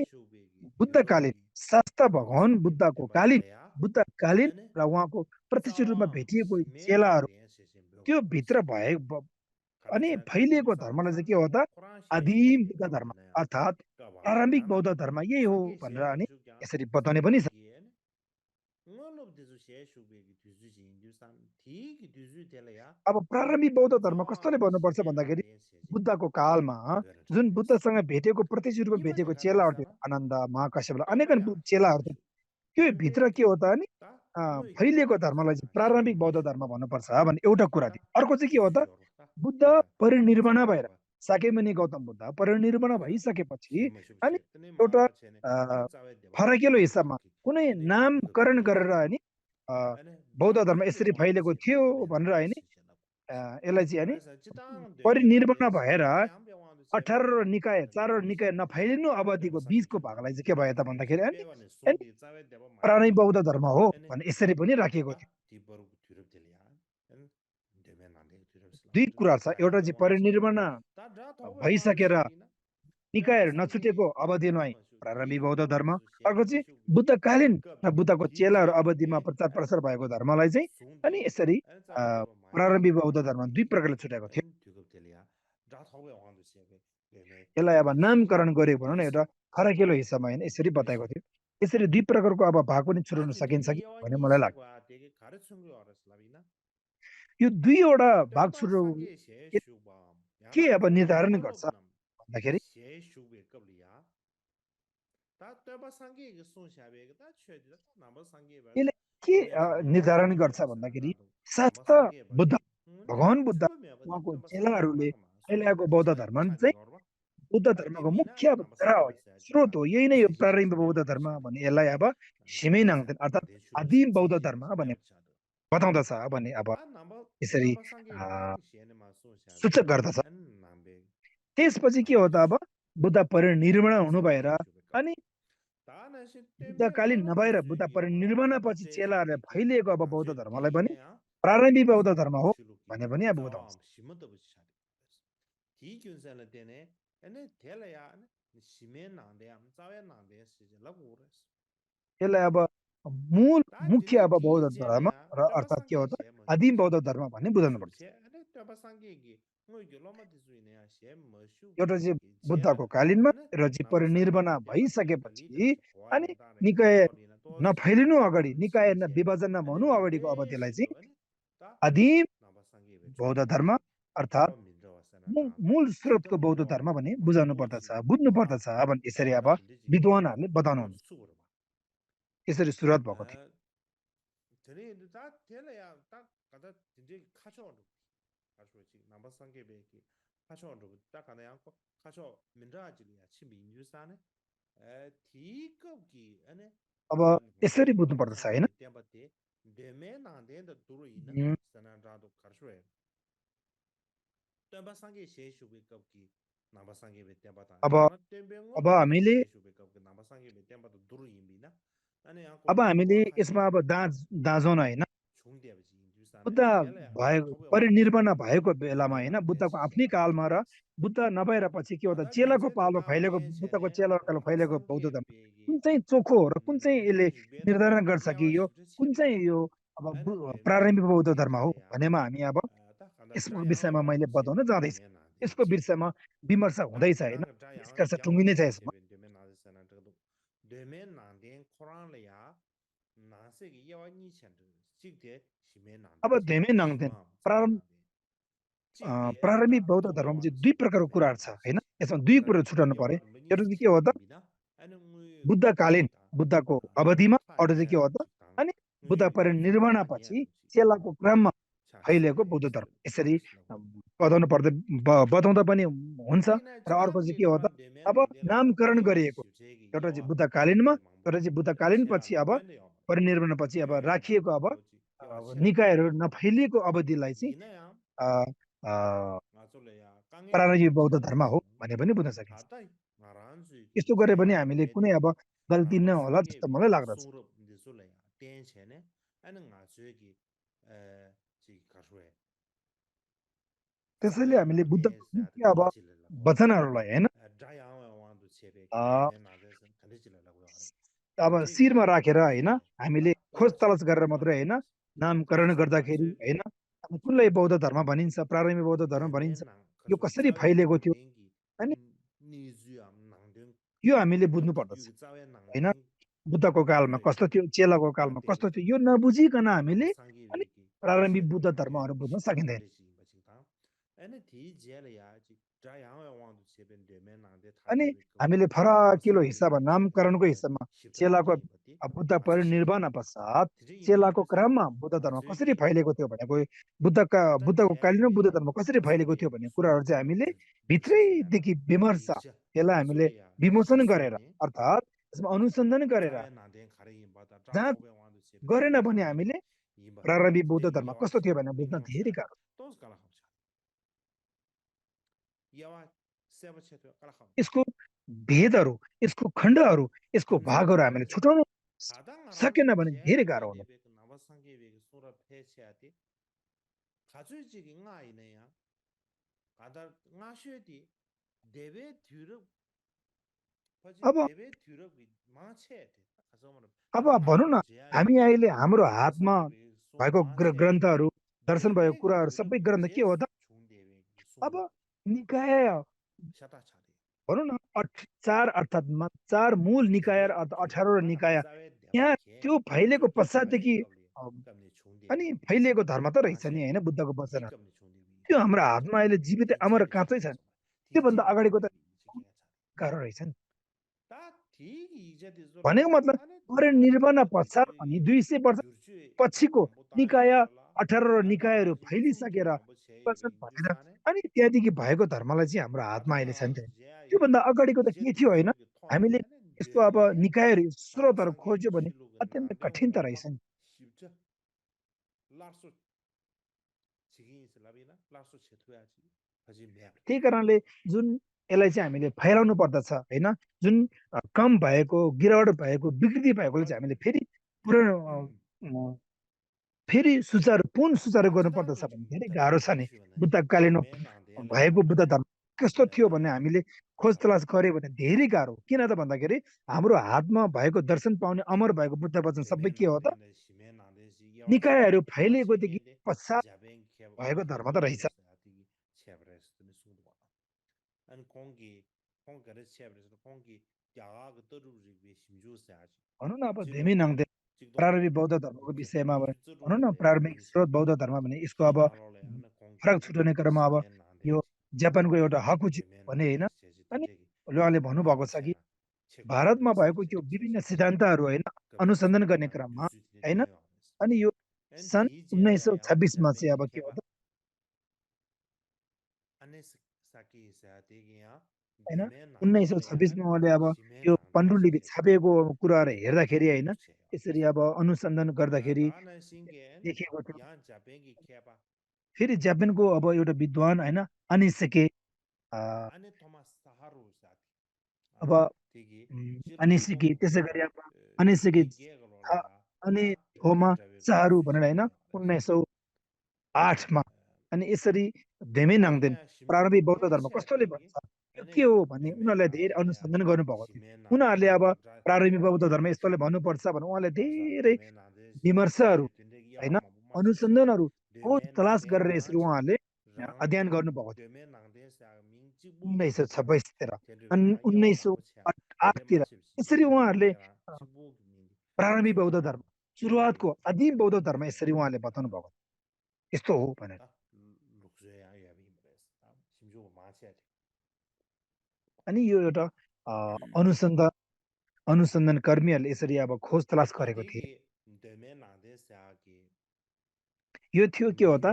बुद्धकालीन शास्त्र भगवान बुद्धको कालीन बुद्धकालीन र उहाँको प्रत्यक्ष रूपमा भेटिएको चेलाहरू त्यो भित्र भए अनि फैलिएको धर्मलाई चाहिँ के हो त आदिम बुद्ध धर्म अर्थात् प्रारम्भिक बौद्ध धर्म यही हो भनेर अनि यसरी बताउने पनि छ। अब प्रारम्भिक बौद्ध धर्म कस्तोले भन्नुपर्छ भन्दाखेरि बुद्धको कालमा जुन बुद्धसँग भेटेको प्रत्यक्ष रूपमा भेटेको चेलाहरू थियो आनन्द महाकाश्यप अनेक चेलाहरू थियो त्यो भित्र के हो त अनि फैलिएको धर्मलाई चाहिँ प्रारम्भिक बौद्ध धर्म भन्नुपर्छ भन्ने एउटा कुरा थियो। अर्को चाहिँ के हो त बुद्ध परिनिर्वाण भएर शाक्यमुनि गौतम बुद्ध परिनिर्वाण भइसकेपछि अनि एउटा फरकिलो हिसाबमा कुनै नामकरण गरेर अनि बौद्ध धर्म यसरी फैलेको थियो भनेर होइन यसलाई चाहिँ अनि परिनिर्वाण भएर 18 निकाय 4 निकाय नफैलिनु अवधिको बीचको भागलाई चाहिँ के भयो त भन्दाखेरि अनि प्रारम्भिक बौद्ध धर्म हो भने यसरी पनि राखिएको थियो। 2 कुरा छ, एउटा चाहिँ परिनिर्वाण भइसकेर निकायहरू नछुटेको अवधिमा प्रारम्भिक बौद्ध धर्म, अर्को चाहिँ बुद्धकालीन र बुद्धको चेलाहरू अवधिमा प्रचार प्रसार भएको धर्मलाई चाहिँ अनि यसरी प्रारम्भिक बौद्ध धर्म 2 प्रकारले छुटेको थियो। यसलाई अब नामकरण गरेको भनौँ न एउटा फरकिलो हिसाबमा होइन यसरी बताएको थियो। यसरी दुई प्रकारको अब भाग पनि 다 छुटाउन सकिन्छ 진저기 कि भन्ने 여왕이 मलाई लाग्छ 시작과 되게 가르친 거 알았을라비나 यो दुईवटा भाग 떼바 छुटाउ 상계 के 셰슈밤 야나 अब निर्धारण गर्छ 콜롭남 भन्दाखेरि 셰슈베 겁리야 다 떼바 상계 그 손샤베 다 최디다 남바 상계 바 यसले के 네 장로 निर्धारण 상계 गर्छ 바세나 भन्दाखेरि 다도 남바 शास्त्र 상계 बुद्ध 바디 भगवान बुद्ध 슈범이 아버지 उहाँको 떼바 상계 चेलाहरूले 바나가마 फैलाएको 손샤베 बौद्ध 차 धर्म 차디 चाहिँ 여러분 बुद्ध 다 धर्मको 데미나 मुख्य 남바 धारा 상계 हो 바세야지 स्रोत 다 हो यही नै हो 세시 प्रारम्भिक 시베 बौद्ध धर्म 바샤데 भन्ने यसलाई अब सिमै 남바세 नाङ्दैन अर्थात् 데슈베 आदिम बौद्ध 세지 धर्म 바시 भन्ने 베샤데 बताउँदछ भने अब 아 남바 यसरी 남바 상계 베기 시에네 마소샤베 सूचक गर्दछ 안 남베 त्यसपछि के हो त अब बुद्ध परिनिर्वाण हुनु भएर अनि बुद्धकालीन नभएर बुद्ध परिनिर्वाणपछि चेलाहरूले फैलिएको अब बौद्ध धर्मलाई पनि प्रारम्भिक बौद्ध धर्म हो भने पनि अब बताउँछ यसलाई अब मूल मुख्य अब बौद्ध धर्म र अर्थात् के हो त आदिम बौद्ध धर्म भन्ने बुझाउनु पर्छ एउटा चाहिँ बुद्धको कालीनमा र चाहिँ परिनिर्वाण भइसकेपछि अनि निकाय नफैलिनु अगाडि निकाय विभाजन नहुनु अगाडिको अब त्यसलाई चाहिँ आदिम बौद्ध धर्म अर्थात् मूल स्रोतको बौद्ध धर्म भने बुझाउनु पर्दछ बुझ्नु पर्दछ भने यसरी अब विद्वानहरूले बताउनुहुन्छ यसरी सुरुवात भएको थियो अब यसरी बुझ्नु पर्दछ हैन अब हामीले यसमा अब दाँजौँ हैन बुद्ध भएको परिनिर्वाण भएको बेलामा हैन बुद्धको आफ्नै कालमा र बुद्ध नभएर पछि के हो त चेलाको पालो फैलेको बुद्धको चेलाको पालो फैलेको बौद्ध धर्म कुन चाहिँ चोखो हो र कुन चाहिँ यसले निर्धारण गर्छ कि यो कुन चाहिँ यो अब प्रारम्भिक बौद्ध धर्म हो भनेमा हामी अब यसको विषयमा मैले बताउन जाँदैछु यसको विषयमा विमर्श हुँदैछ हैन निष्कर्ष टुङ्गिने छ यसमा अब धेमे नाङ्देन प्रारम्भिक बौद्ध धर्ममा चाहिँ दुई प्रकारको कुराहरू छ हैन यसमा दुई कुरा छुटाउनु पर्यो एउटा चाहिँ के हो त बुद्धकालीन बुद्धको अवधिमा अरू चाहिँ के हो त अनि बुद्ध परिनिर्वाण पछि चेलाको क्रममा फैलिएको बौद्ध धर्म यसरी बताउनु पर्दा बताउँदा पनि हुन्छ र अर्को चाहिँ के हो त अब नामकरण गरिएको एउटा चाहिँ बुद्धकालीनमा एउटा चाहिँ बुद्धकालीन पछि अब परिनिर्वाण पछि अब राखिएको अब निकायहरू नफैलिएको अवधिलाई चाहिँ प्रारम्भिक बौद्ध धर्म हो भने पनि बुझ्न सकिन्छ यस्तो गरे पनि हामीले कुनै अब गल्ती नहोला जस्तो मलाई लाग्दछ त्यसैले हामीले बुद्धको मुख्य अब वचनहरूलाई हैन अब शिरमा राखेर हैन हामीले खोज तलास गरेर मात्रै हैन नामकरण गर्दाखेरि हैन कुनलाई बौद्ध धर्म भनिन्छ प्रारम्भिक बौद्ध धर्म भनिन्छ यो कसरी फैलिएको थियो अनि यो हामीले बुझ्नु पर्दछ हैन बुद्धको कालमा कस्तो थियो चेलाको कालमा कस्तो थियो यो नबुझिकन हामीले अनि प्रारम्भिक बुद्ध धर्महरू बुझ्न सकिँदैन अनि हामीले फराकिलो हिसाबमा नामकरणको हिसाबमा चेलाको बुद्ध परिनिर्वाण पश्चात चेलाको क्रममा बुद्ध धर्म कसरी फैलिएको थियो भनेको बुद्धको कालीन बुद्ध धर्म कसरी फैलिएको थियो भन्ने कुराहरू चाहिँ हामीले भित्रैदेखि विमर्श त्यसलाई हामीले विमोचन गरेर अर्थात् यसमा अनुसन्धान गरेर जाँच गरेन भने हामीले प्रारम्भिक बौद्ध धर्म कस्तो थियो भनेर बुझ्न धेरै गाह्रो यसको भेदहरू यसको खण्डहरू यसको भागहरू हामीले छुटाउन सकेन भने धेरै गाह्रो हुन्छ अब भनौँ न हामी अहिले हाम्रो हातमा भएको ग्रन्थहरू दर्शन भएको कुराहरू सबै ग्रन्थ के हो त अब निकाय भनौँ न 4 अर्थात् 4 मूल निकाय र 18 निकाय यहाँ त्यो फैलिएको पश्चातदेखि अनि फैलिएको धर्म त रहेछ नि होइन बुद्धको वचनहरू त्यो हाम्रो हातमा अहिले जीवित अमर काँचै छ त्योभन्दा अगाडिको त गाह्रो रहेछ नि भनेको मतलब परिनिर्वाण पश्चात अनि 200 वर्ष पछिको निकाय 18 निकायहरू फैलिसकेर भएर अनि त्यहाँदेखि भएको धर्मलाई चाहिँ हाम्रो हातमा अहिले छ नि त त्योभन्दा अगाडिको त के थियो होइन हामीले यस्तो अब निकायहरू स्रोतहरू खोज्यो भने अत्यन्त कठिन त रहेछ नि त्यही कारणले जुन यसलाई चाहिँ हामीले फैलाउनु पर्दछ होइन जुन कम भएको गिरावट भएको विकृति भएकोले चाहिँ हामीले फेरि पुरो फेरि पुन सुचारू गर्नुपर्दछ भने धेरै गाह्रो छ नि बुद्धकालीन भएको बुद्ध धर्म कस्तो थियो भन्ने हामीले खोज तलास गर्यो भने धेरै गाह्रो किन त भन्दाखेरि हाम्रो हातमा भएको दर्शन पाउने अमर भएको बुद्ध वचन सबै के हो त निकायहरू फैलिएकोदेखि पश्चात भएको धर्म त रहेछ भनौँ न अब धेमी नाङ्दे प्रारम्भिक बौद्ध धर्मको विषयमा भनौँ न प्रारम्भिक स्रोत बौद्ध धर्म भने यसको अब फरक छुट्याउने क्रममा अब यो जापानको एउटा हकुची भने होइन अनि उहाँले भन्नुभएको छ कि भारतमा भएको त्यो विभिन्न सिद्धान्तहरू होइन अनुसन्धान गर्ने क्रममा होइन अनि यो सन् 1926मा चाहिँ अब के हो त होइन 1926मा उहाँले अब यो पाण्डुलिपि छापिएको कुराहरू हेर्दाखेरि होइन यसरी अब अनुसन्धान गर्दाखेरि देखिएको थियो फेरि जापानको अब एउटा विद्वान होइन अनिसेके अब अनिसेके त्यसै गरी अब अनिसेके अनि होमा चाहरू भनेर होइन 1908मा अनि यसरी धेमै नाङ्देन प्रारम्भिक बौद्ध धर्म कस्तोले भन्छ यो के हो भन्ने उनीहरूलाई धेरै अनुसन्धान गर्नुभएको थियो उनीहरूले अब प्रारम्भिक बौद्ध धर्म यस्तोले भन्नुपर्छ भने उहाँले धेरै विमर्शहरू होइन अनुसन्धानहरू खोज तलास गरेर यसरी उहाँहरूले अध्ययन गर्नुभएको थियो 1926तिर अनि 1908तिर यसरी उहाँहरूले प्रारम्भिक बौद्ध धर्म सुरुवातको आदिम बौद्ध धर्म यसरी उहाँले बताउनु भएको यस्तो हो भनेर अनि यो एउटा अनुसन्धान कर्मीहरूले यसरी अब खोज तलास गरेको थिए यो थियो के हो त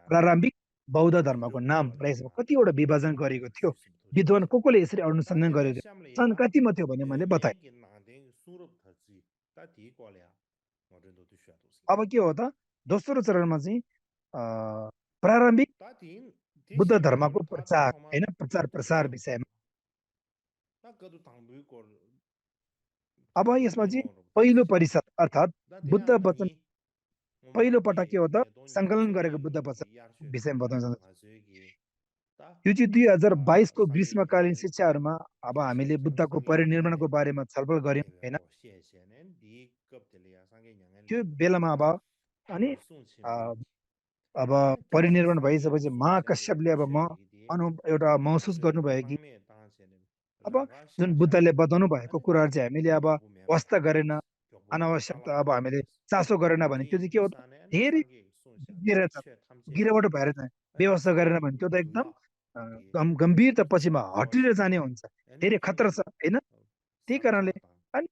प्रारम्भिक बौद्ध धर्मको नाम र यसमा कतिवटा विभाजन गरेको थियो विद्वान कोले यसरी अनुसन्धान गरेको थियो सन् कतिमा थियो भने मैले बताएँ अब के हो त दोस्रो चरणमा चाहिँ प्रारम्भिक बुद्ध धर्मको प्रचार होइन प्रचार प्रसार विषयमा अब यसमा चाहिँ पहिलो परिषद अर्थात् बुद्ध वचन पहिलो पटक के हो त सङ्कलन गरेको बुद्ध वचन विषयमा बताउन चाहन्छु यो चाहिँ 2022को ग्रीष्मकालीन शिक्षाहरूमा अब हामीले बुद्धको परिनिर्माणको बारेमा छलफल गर्यौँ होइन त्यो बेलामा अब अनि अब परिनिर्माण भइसकेपछि महाकश्यपले अब एउटा महसुस गर्नुभयो कि अब जुन बुद्धले बताउनु भएको कुराहरू चाहिँ हामीले अब वास्ता गरेन अनावश्यक अब हामीले चासो गरेन भने त्यो चाहिँ के हो त धेरै गिरावट भएर जाने व्यवस्था गरेन भने त्यो त एकदम गम्भीर त पछिमा हटिएर जाने हुन्छ धेरै खतरा छ होइन त्यही कारणले अनि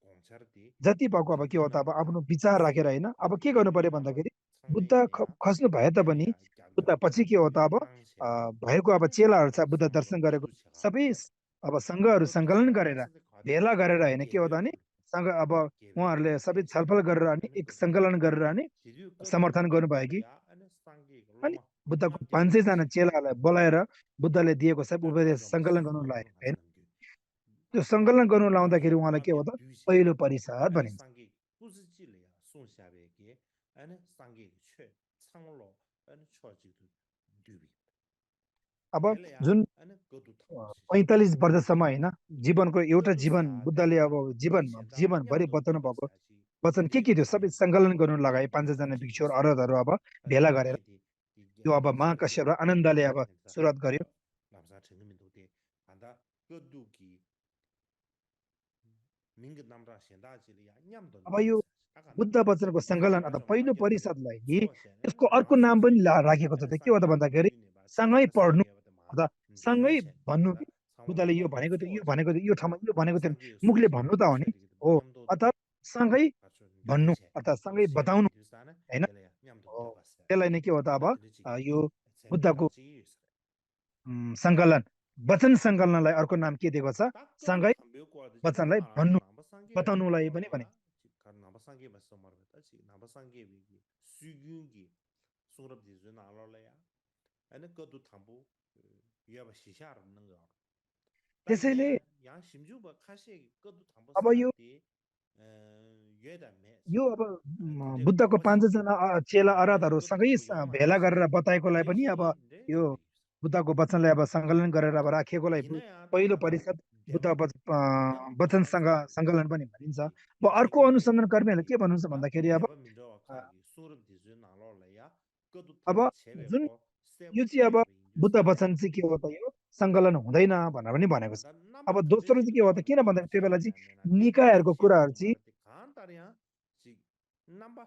जति भएको अब के हो त अब आफ्नो विचार राखेर होइन अब के गर्नु पर्यो भन्दाखेरि बुद्ध खस्नु भए तापनि बुद्ध पछि के हो त अब भएको अब चेलाहरू छ बुद्ध दर्शन गरेको सबै अब सङ्घहरू सङ्कलन गरेर भेला गरेर होइन के हो त अनि सँग अब उहाँहरूले सबै छलफल गरेर अनि एक सङ्कलन गरेर अनि समर्थन गर्नुभयो कि अनि बुद्धको 500 जना चेलालाई बोलाएर बुद्धले दिएको सब उपदेश सङ्कलन गर्नु लाग्यो होइन त्यो सङ्कलन गर्नु लाउँदाखेरि उहाँलाई के हो त पहिलो परिषद भनिन्छ अब जुन 45 वर्षसम्म होइन जीवनको एउटा जीवन बुद्धले अब जीवनभरि बताउनु भएको वचन के थियो सबै सङ्कलन गर्नु लगाए 500 जना भिक्षुहरू अरहतहरू अब भेला गरेर त्यो अब महाकश्यप र आनन्दले अब सुरुवात गर्यो 간다 거두기 민그 남자 현다지리야 냠도 अब यो बुद्ध वचनको सङ्कलन अथवा पहिलो 마케도 परिषदलाई 소샤네 यसको अर्को नाम पनि राखेको छ 아네 त के हो त 상계도 भन्दाखेरि 두이네 바 सँगै 상계가 पढ्नु 상계가 마 अथवा सँगै 되뇌체 भन्नु 다 कि 상황 बुद्धले यो 거두 भनेको थियो यो 소샤 भनेको थियो यो ठाउँमा यो भनेको थियो 상계 मुखले 소샤 भन्नु त हो नि 체리기도 हो 냠도 अर्थात् सँगै 가서 भन्नु 되뇌체 अथवा सँगै 셰베 बताउनु 디사네 होइन 델레야 냠도 हो 되봤어 त्यसलाई नै के हो त अब 나들이지 यो बुद्धको 세베까지 सङ्कलन वचन सङ्कलनलाई अर्को नाम के दिएको छ 딱거도 सँगै 담배고와도 वचनलाई 지마라 भन्नु 나바상게 बताउनुलाई पनि भने 거야 간 나바상게 봤어 말았다 지 나바상게 비기 수균기 소럽디즈 나로래야 아니 거도 담보 위아바 시샤르는 거 त्यसैले 다이네 양 심주바 카시 거도 담보 अब यो 사디 यो अब 근데 बुद्धको 과거시 5जना चेला 딘네 अराधहरू 거도 सँगै 담보 भेला 야마야시 गरेर बताएकोलाई पनि अब 대신인데 यो 요리 बुद्धको वचनलाई अब सङ्कलन गरेर अब राखिएकोलाई 기나야 पहिलो 다가다 परिषद बुद्ध 대마 वचन 냠도 सङ्कलन पनि भनिन्छ 디 अब अर्को अनुसन्धान कर्मीहरूले के भन्नुहुन्छ 다 भन्दाखेरि अब 대바 민도 अ, 카기 소름 디즈 나로래야 거도 अब 담보 जुन 제베고 यो 세부 चाहिँ अब 제베 बुद्ध 인두사네 वचन चाहिँ के हो त यो सङ्कलन हुँदैन भनेर पनि भनेको छ 다 अब 남바 दोस्रो चाहिँ 던데지 के हो त किन 거도 भन्दाखेरि त्यो बेला चाहिँ 제베나 데베기 निकायहरूको कुराहरू 셰베고 चाहिँ 말때 간다리야 지 남바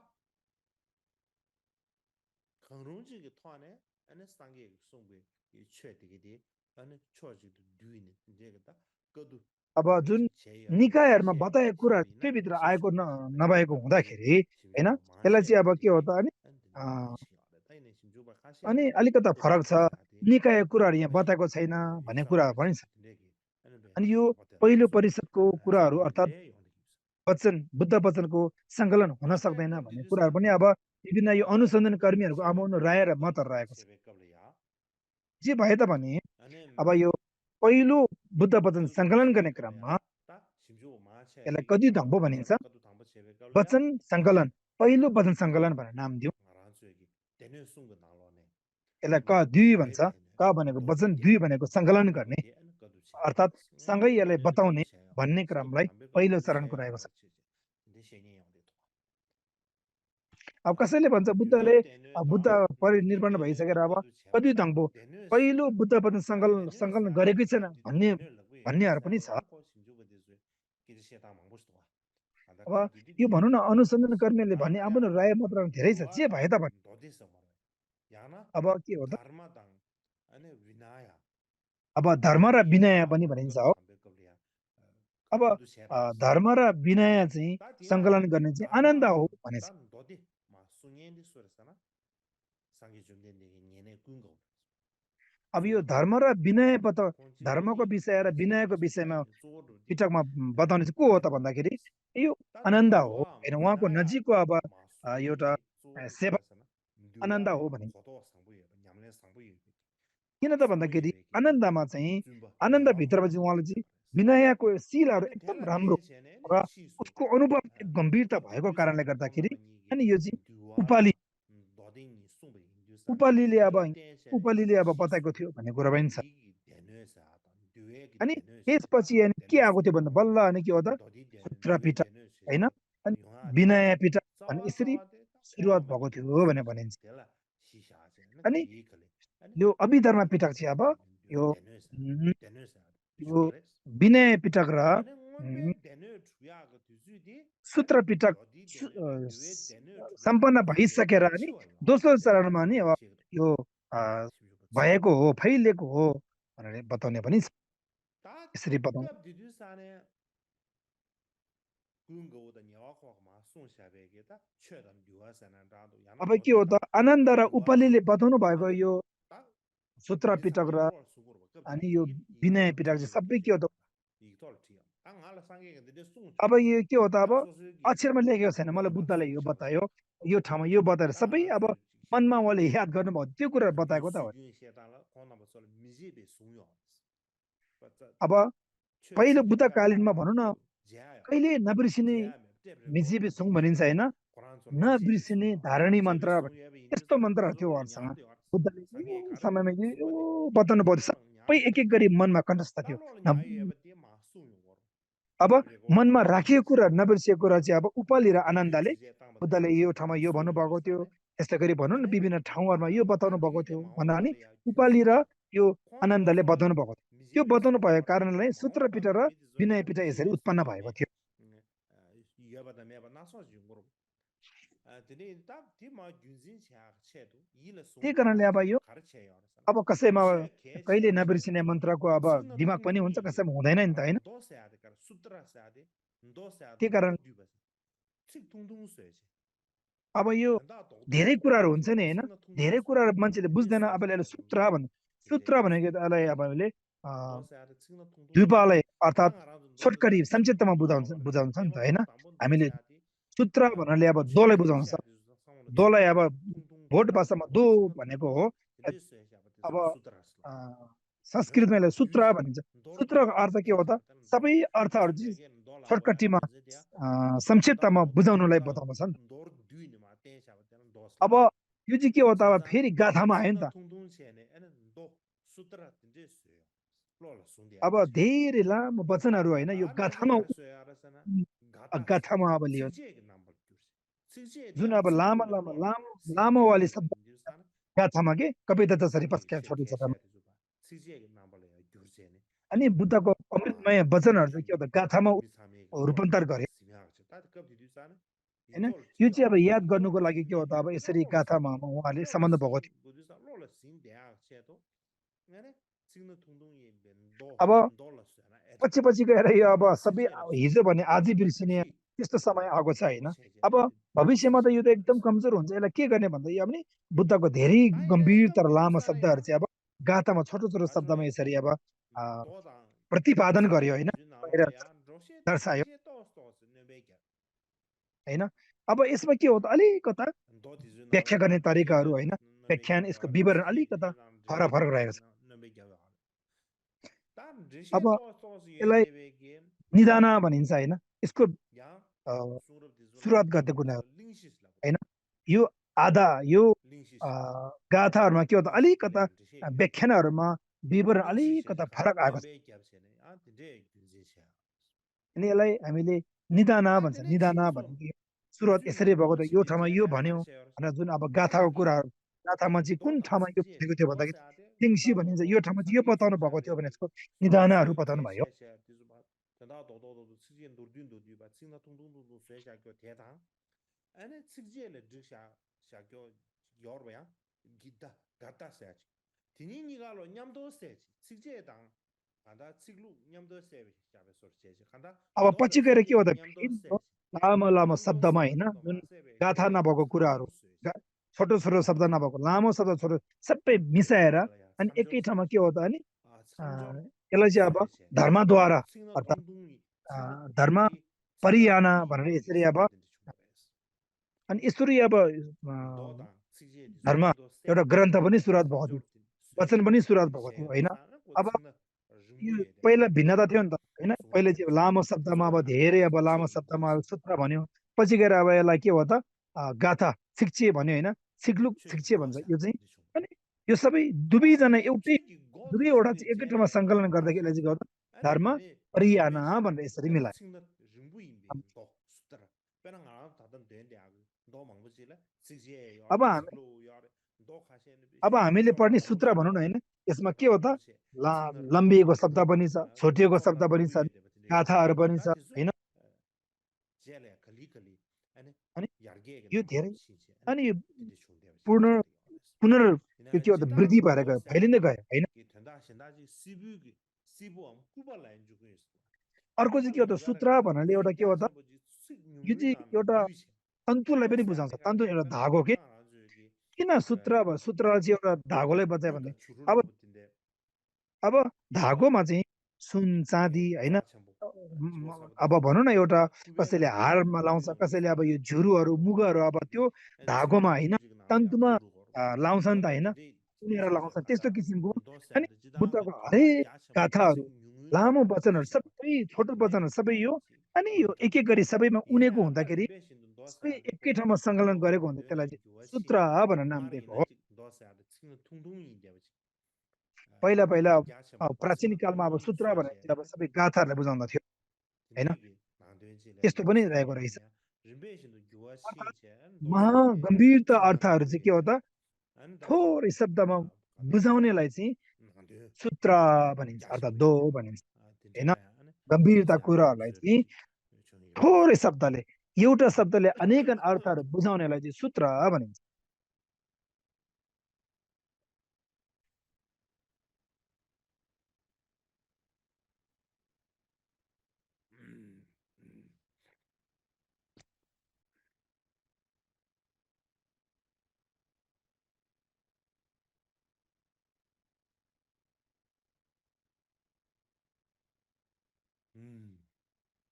강롱지게 토안에 안에 상게 송베 이 최되게디 안에 초지도 듀이네 이제겠다 거도 अब जुन 제야 निकायहरूमा 셰 बताएको कुरा 셰베나 त्योभित्र आएको 시슈 नभएको 셰베 हुँदाखेरि होइन 심주바 त्यसलाई चाहिँ अब के हो 마셰베디 त अनि 안드네 अ, 시야다 다이네 심주바 अनि 카셰베디 अलिकता फरक छ 데데데사데 निकायको कुराहरू यहाँ 마셰 बताएको छैन भन्ने कुराहरू पनि छ 유사바시 되게 अनि 아니 यो 뭐들 पहिलो 가서 परिषदको कुराहरू अर्थात् 상기인데 요리 वचन बुद्ध वचनको सङ्कलन हुन 맞아야 सक्दैन 그 भन्ने कुराहरू पनि 디디사네 अब विभिन्न यो अनुसन्धान कर्मीहरूको अब 셰베 राय र 거도 मतहरू 담보 रहेको छ 셰베 qable야 जे भए तापनि 아니 अब यो पहिलो बुद्ध वचन 거도 담보 सङ्कलन 셰베 गर्ने क्रममा qable야 딱 심주 यसलाई 마셰 कति 담보 ढङ्गो भनिन्छ 거도 담보 셰베 qable야 वचन सङ्कलन पहिलो वचन सङ्कलन भनेर नाम दियो 알아서 여기 되는 순간 나로네 यसलाई क दुई 왜 भन्छ 되네 क भनेको 도도 वचन 돼 दुई भनेको सङ्कलन गर्ने 도도 돼 아니 거도 셰베 अर्थात् सँगै यसलाई 네 बताउने 거도 셰 भन्ने 서로 क्रमलाई 담배 पहिलो 거도 चरणको 셰야 रहेको छ 치지 근데 셰니 형데 अब कसैले भन्छ बुद्धले 듀에 되네다 बुद्ध 도디 परिनिर्वाण 되네 भइसकेर अब 거도 셰바 कति ढङ्गो 되네 पहिलो बुद्ध वचन 다 सङ्कलन 되네 सङ्कलन 사 गरेकै छैन 디디 भन्ने 되네 라고 भन्नेहरू पनि छ 사바고 심주가 되죠 기지 셰다 망보스도 아다 अब 그 디디 यो भनौँ न 되네 अनुसन्धान कर्मीहरूले भने 간다야 आफ्नो राय मात्र धेरै छ जे भए 두아당 तापनि 도디서 말아 야나 अब के हो त धर्म당 아니 위나야 अब धर्म र विनय पनि भनिन्छ 거도 हो 담배 qable야 अब 거도 셰바 धर्म र विनय चाहिँ 다 सङ्कलन 디나야 गर्ने चाहिँ आनन्द धर्म हो भनेछ 단 도디 마 숭년디 소르사나 상기 좀 된데 얘네 군거 अब यो धर्म र विनय धर्मको विषय र विनयको विषयमा पिटकमा बताउने चाहिँ को हो त भन्दाखेरि यो आनन्द हो होइन उहाँको नजिकको अब एउटा सेवा आनन्द हो भने किन त भन्दाखेरि आनन्दमा चाहिँ आनन्दभित्रमा चाहिँ उहाँले चाहिँ विनयको शिलहरू एकदम राम्रो र उसको अनुभव एक गम्भीरता भएको कारणले गर्दाखेरि अनि यो चाहिँ उपालि उपालिले अब बताएको थियो भन्ने कुरा पनि छ अनि त्यसपछि अनि के आएको थियो भन्दा बल्ल अनि के हो त सूत्र पिटक होइन अनि विनय पिटक भने यसरी सुरुवात भएको थियो भनेर भनिन्छ अनि यो अभिधर्म पिटक चाहिँ अब यो यो विनय पिटक र सूत्र पिटक सम्पन्न भइसकेर अनि दोस्रो चरणमा नि अब यो भएको हो फैलिएको हो भनेर बताउने पनि छ यसरी बताउँ अब के हो त आनन्द र उपालिले बताउनु भएको यो सूत्र पिटक र अनि यो विनय पिटक चाहिँ सबै के हो त अब यो के हो त अब अक्षरमा लेखेको छैन मलाई बुद्धले यो बतायो यो ठाउँमा यो बताएर सबै अब मनमा उहाँले याद गर्नुभयो त्यो कुरा बताएको त हो अब पहिलो बुद्धकालीनमा भनौँ न कहिले नबिर्सिने मिजिबे सुङ भनिन्छ होइन नबिर्सिने धारणी मन्त्र यस्तो मन्त्रहरू थियो उहाँहरूसँग बुद्धले यो समयमा यो बताउनु भयो सबै एक एक गरी मनमा कण्ठस्थ थियो अब मनमा राखिएको कुरा नबिर्सिएको कुरा चाहिँ अब उपालि र आनन्दले बुद्धले यो ठाउँमा यो भन्नुभएको थियो यस्तै गरी भनौँ न विभिन्न ठाउँहरूमा यो बताउनु भएको थियो भन्दा नि उपालि र यो आनन्दले बताउनु भएको थियो त्यो बताउनु भएको कारणले सूत्र पिटा र विनय पिटा यसरी उत्पन्न भएको थियो त्यही कारणले अब यो अब कसैमा कहिले नबिर्सिने मन्त्रको अब दिमाग पनि हुन्छ कसैमा हुँदैन नि त हैन त्यही कारण अब यो धेरै कुराहरू हुन्छ नि हैन धेरै कुराहरू मान्छेले बुझ्दैन अब यसले सूत्र भन्ने सूत्र भनेको यसलाई अब हामीले द्विपालय अर्थात् छोटकरी संक्षिप्तमा बुझाउँछ नि त हैन हामीले सूत्र भन्नाले अब दोलाई बुझाउँछ दोलाई अब भोट भाषामा दो भनेको हो अब संस्कृतमा यसलाई सूत्र भनिन्छ सूत्रको अर्थ के हो त सबै अर्थहरू चाहिँ सर्टकटीमा संक्षिप्तमा बुझाउनलाई बताउँछ नि अब यो चाहिँ के हो त अब फेरि गाथामा आयो नि त अब धेरै लामो वचनहरू होइन यो गाथामा अब लियो जुन अब लामो वाली शब्द गाथामा के कविता जसरी पस्क्या छोटो छोटोमा अनि बुद्धको अमृतमय वचनहरू चाहिँ के हो त गाथामा रूपान्तर गरे हैन यो चाहिँ अब याद गर्नुको लागि के हो त अब यसरी गाथामा उहाँले सम्बन्ध भएको थियो अब पछि गएर यो अब सबै हिजो भने आजै बिर्सिने त्यस्तो समय आएको छ हैन अब भविष्यमा त यो त एकदम कमजोर हुन्छ यसलाई के गर्ने भन्दा यो पनि बुद्धको धेरै गम्भीर तर लामो शब्दहरू चाहिँ अब गाथामा छोटो छोटो शब्दमा यसरी अब प्रतिपादन गर्यो हैन दर्शायो हैन अब यसमा के हो त अलिकता व्याख्या गर्ने तरिकाहरू हैन व्याख्यान यसको विवरण अलिकता फरक रहेको छ अब यसलाई निदान भनिन्छ हैन यसको सुरुवात गर्दै कुनै हैन यो आधा यो गाथाहरुमा के हो त अलिकता व्याख्यानहरुमा विवरण अलिकता फरक आएको छ अनि यसलाई हामीले निदान भन्छ निदान भनेको सुरुवात यसरी भएको त यो ठाउँमा यो भन्यो भनेर जुन अब गाथाको कुराहरु गाथामा चाहिँ कुन ठाउँमा यो भनेको थियो भन्दाखेरि लिङ्सी भनिन्छ यो ठाउँमा चाहिँ यो बताउनु भएको थियो भने यसको निदानहरु बताउनु भयो अब पछि गएर के हो त लामो लामो शब्दमा हैन जुन गाथा नभएको कुराहरु छोटो छोटो शब्द नभएको लामो शब्द छोटो सबै मिसाएर अनि एकै ठाउँमा के हो त अनि यसलाई चाहिँ अब धर्मद्वारा अर्थात् धर्म परियाना भनेर यसरी अब अनि यसरी अब धर्म एउटा ग्रन्थ पनि सुरुवात भएको थियो वचन पनि सुरुवात भएको थियो हैन अब यो पहिला भिन्नता थियो नि त हैन पहिले चाहिँ लामो शब्दमा अब धेरै अब लामो शब्दमा सूत्र भन्यो पछि गएर अब यसलाई के हो त गाथा शिक्षे भन्यो हैन सिक्लुक शिक्षे भन्छ यो चाहिँ अनि यो सबै दुवै जना दुवैवटा चाहिँ एकै ठाउँमा संकलन गर्दाखेरि यसलाई चाहिँ धर्म परियाना भनेर यसरी मिलायो अब हामीले पढ्ने सूत्र भनौँ न हैन यसमा के हो त लम्बिएको शब्द पनि छ छोटिएको शब्द पनि छ गाथाहरु पनि छ हैन अनि यो धेरै अनि पुनर यो के हो त वृद्धि भएर गयो फैलिँदै गयो हैन अर्को चाहिँ के हो त सूत्र भन्नाले एउटा के हो त यो चाहिँ एउटा तन्तुलाई पनि बुझाउँछ तन्तु एउटा धागो के किन सूत्र चाहिँ एउटा धागोलाई बचायो भने अब धागोमा चाहिँ सुन चाँदी हैन अब भनौँ न एउटा कसैले हारमा लाउँछ कसैले अब यो झुरुहरू मुगहरू अब त्यो धागोमा हैन तन्तुमा लाउँछ नि त हैन उनीहरु लाउँछ त्यस्तो किसिमको अनि बुद्धको हरेक गाथाहरू लामो वचनहरू सबै छोटो वचनहरू सबै यो अनि यो एक एक गरी सबैमा उनेको हुँदाखेरि सबै एकै ठाउँमा संकलन गरेको हुन्छ त्यसलाई सूत्र भनेर नाम दिएको हो पहिला प्राचीन कालमा अब सूत्र भनेर अब सबै गाथाहरूलाई बुझाउँदा थियो हैन त्यस्तो पनि रहेको रहेछ महागम्भीरता अर्थहरू चाहिँ के हो त थोरै शब्दमा बुझाउनेलाई चाहिँ सूत्र भनिन्छ अर्थात् दो भनिन्छ हैन ane गम्भीरता tese कुराहरूलाई zure चाहिँ choni थोरै शब्दले एउटा शब्दले अनेकन अर्थहरू बुझाउनेलाई चाहिँ सूत्र भनिन्छ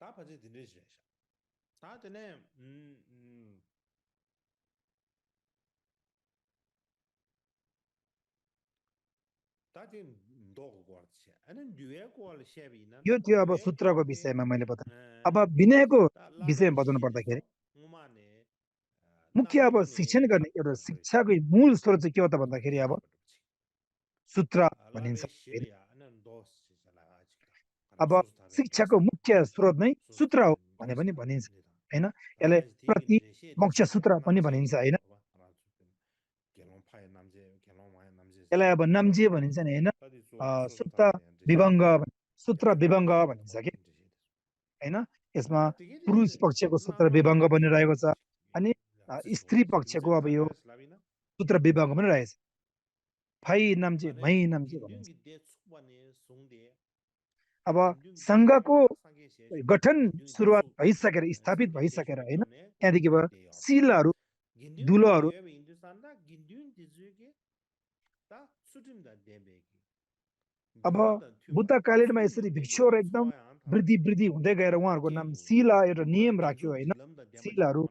다 바지 dinrishresha 다 되네 다 दिन दो गर्छ अनि दुएको वाला सेबी न यो थियो अब सूत्रको विषयमा मैले बताएँ अब विनयको विषयमा बताउनु पर्दाखेरि मुख्य अब शिक्षण गर्ने एउटा शिक्षाको मूल स्रोत चाहिँ के हो त भन्दाखेरि अब सूत्र भनिन्छ अब शिक्षाको मुख्य स्रोत नै सूत्र हो भने पनि भनिन्छ हैन यसलाई प्रति मोक्ष सूत्र पनि भनिन्छ हैन यसलाई अब नाम्जे भनिन्छ नि हैन सूत्र विभङ्ग भनिन्छ कि हैन यसमा पुरुष पक्षको सूत्र विभङ्ग पनि रहेको छ अनि स्त्री पक्षको अब यो सूत्र विभङ्ग पनि रहेछ फै नाम्जे मै नाम्जे भनिन्छ अब सङ्घको गठन सुरुवात भइसकेर स्थापित भइसकेर हैन त्यहाँदेखि अब सिलहरू दुलोहरू अब बुद्धकालीनमा यसरी भिक्षुहरू एकदम वृद्धि हुँदै गएर उहाँहरूको नाम सिला एउटा नियम राख्यो हैन सिलहरू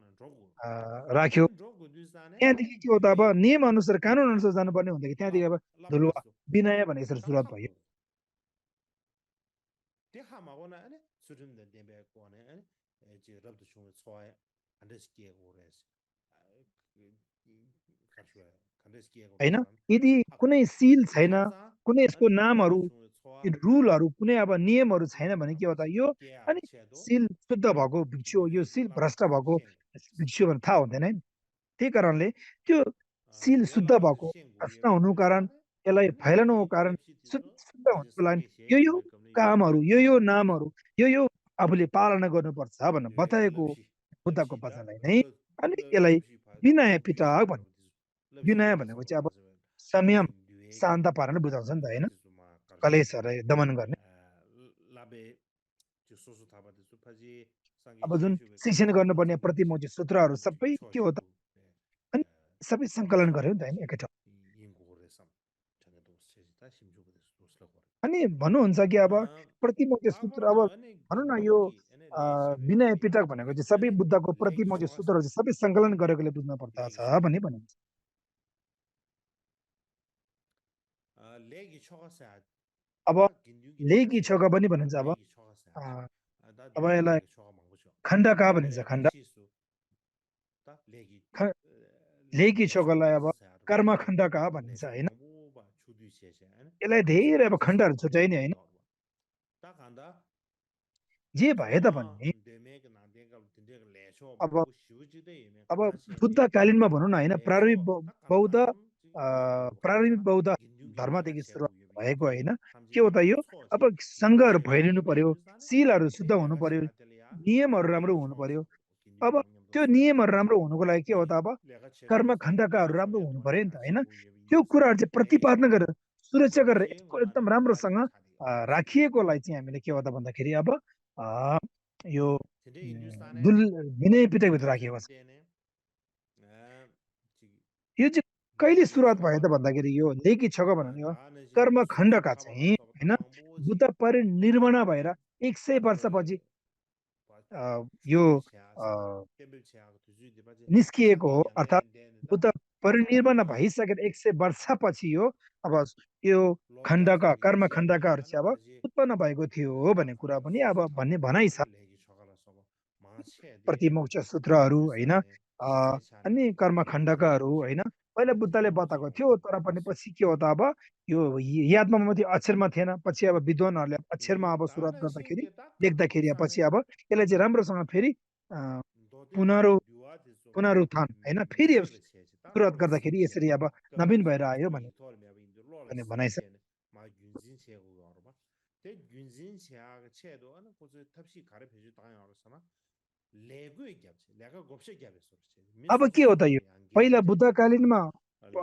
राख्यो त्यहाँदेखि के हो त अब नियम अनुसार कानुन अनुसार जानुपर्ने हुँदाखेरि त्यहाँदेखि अब धुलुवा विनय भन्ने यसरी सुरुवात भयो हैन यदि कुनै सिल छैन कुनै यसको नामहरू रुलहरू कुनै अब नियमहरू छैन भने के हो त यो अनि सिल शुद्ध भएको भिक्षु यो सिल भ्रष्ट भएको भिक्षु भने थाहा हुँदैन नि त्यही कारणले त्यो सिल शुद्ध भएको भ्रष्ट हुनुको कारण यसलाई फैलाउनुको कारण शुद्ध हुनुको लागि यो कामहरू यो नामहरू यो आफूले पालना गर्नुपर्छ भनेर बताएको बुद्धको वचनलाई नै अनि यसलाई विनय पिटक भन्छ विनय भनेको चाहिँ अब संयम शान्त पाराले बुझाउँछ नि त हैन कलेशहरूलाई दमन गर्ने अब जुन शिक्षण गर्नुपर्ने प्रतिमोची सूत्रहरू सबै के हो त अनि सबै सङ्कलन गर्यो नि त हैन एकै ठाउँ अनि भन्नुहुन्छ कि अब प्रतिमोची सूत्र अब भनौँ न यो विनय पिटक भनेको चाहिँ सबै बुद्धको प्रतिमोची सूत्रहरू चाहिँ सबै सङ्कलन गरेकोले बुझ्न पर्दछ भन्ने भनिन्छ अब लेगी छोक पनि भनिन्छ अब यसलाई खण्डका भनिन्छ खण्ड लेगी छोकलाई अब कर्म खण्डका भनिन्छ हैन यसलाई धेरै अब खण्डहरू छुट्याइने हैन जे भए तापनि अब बुद्धकालीनमा भनौँ न हैन प्रारम्भिक बौद्ध धर्मदेखि सुरुवात भएको होइन के हो त यो अब सङ्घहरू फैलिनु पर्यो सिलहरू शुद्ध हुनु पर्यो नियमहरू राम्रो हुनु पर्यो अब त्यो नियमहरू राम्रो हुनुको लागि के हो त अब कर्म खण्डकाहरू राम्रो हुनु पर्यो नि त हैन त्यो कुराहरू चाहिँ प्रतिपादन गरेर सुरक्षा गरेर एकदम राम्रोसँग राखिएकोलाई चाहिँ हामीले के हो त भन्दाखेरि अब यो विनय पिटकभित्र राखिएको छ यो चाहिँ कहिले सुरुवात भयो त भन्दाखेरि यो लेखी छक भन्ने कर्म खण्डका चाहिँ हैन बुद्ध परिनिर्वाण भएर 100 वर्षपछि यो निस्किएको हो अर्थात् बुद्ध परिनिर्वाण भइसकेर 100 वर्षपछि यो अब यो खण्डका कर्म खण्डकाहरू चाहिँ अब उत्पन्न भएको थियो भन्ने कुरा पनि अब भन्ने भनाइ छ प्रतिमोक्ष सूत्रहरू हैन अनि कर्म खण्डकाहरू हैन पहिला बुद्धले बताएको थियो तर पनि पछि के हो त अब यो यादमा मात्रै अक्षरमा थिएन पछि अब विद्वानहरूले अक्षरमा अब सुरुवात गर्दाखेरि लेख्दाखेरि पछि अब यसलाई चाहिँ राम्रोसँग फेरि पुनरुत्थान हैन फेरि सुरुवात गर्दाखेरि यसरी अब नवीन भएर आयो भन्ने भनाइ छ 마 균진 체고 알아봐. 대 균진 체가 체도 어느 곳에 탑시 가려 배주 당연 알았잖아. लेगुई क्या छ लेगा गोप्से क्या बेसो छ अब मिसो के हो त सोचो यो याङ्गे पहिला चे बुद्धकालीनमा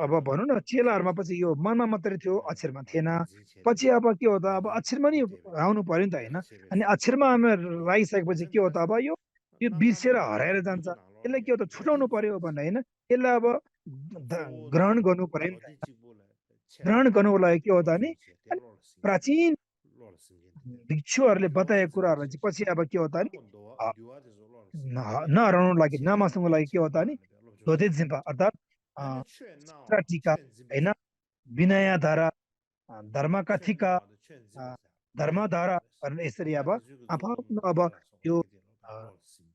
अब लेगा भनौँ न गोप्से चेलाहरूमा बेसो पछि यो मनमा मात्रै थियो अनि अक्षरमा मा थिएन गुन्जिन छे पछि अब के हो त अब लेगु अक्षरमा नि गोटे बे आउनु पर्यो नि त होइन लेखसे अनि बेसो अक्षरमा अनि लागिसकेपछि लेजन के हो त दास अब यो नांगा बिर्सेर मांगा हराएर मा जान्छ गुजु नालो यसलाई के या हो त छुटाउनु दोदिन पर्यो जुबस भनेर होइन यसलाई अब जो ग्रहण नांगो गर्नु पर्यो नि त दोदि होइन चिबोला छे ग्रहण गर्नुको लागि के हो त लोजों नि छे अनि तेलो सिंह प्राचीन लोल सिंह ते भिक्षुहरूले बताएको लोल कुराहरूलाई सिंह चाहिँ छे पछि अब के हो त नि नांगो दो अ, दुआ ते जो लोल सिंह नहराउनु लागि छे नमास्नुको लागि के छे हो त नि मा ले लोजों धोते छे जिम्पा अर्थात् अनि अ, chen चित्र nao टिका chen होइन zimbasa विनयधारा धर्मका chen थिका nao de chen a, zimbasa chen धर्मधारा zimbasa भनेर यसरी अब ane zugu zo आफ्नो अब ngela so यो ke de lo da a, lo sim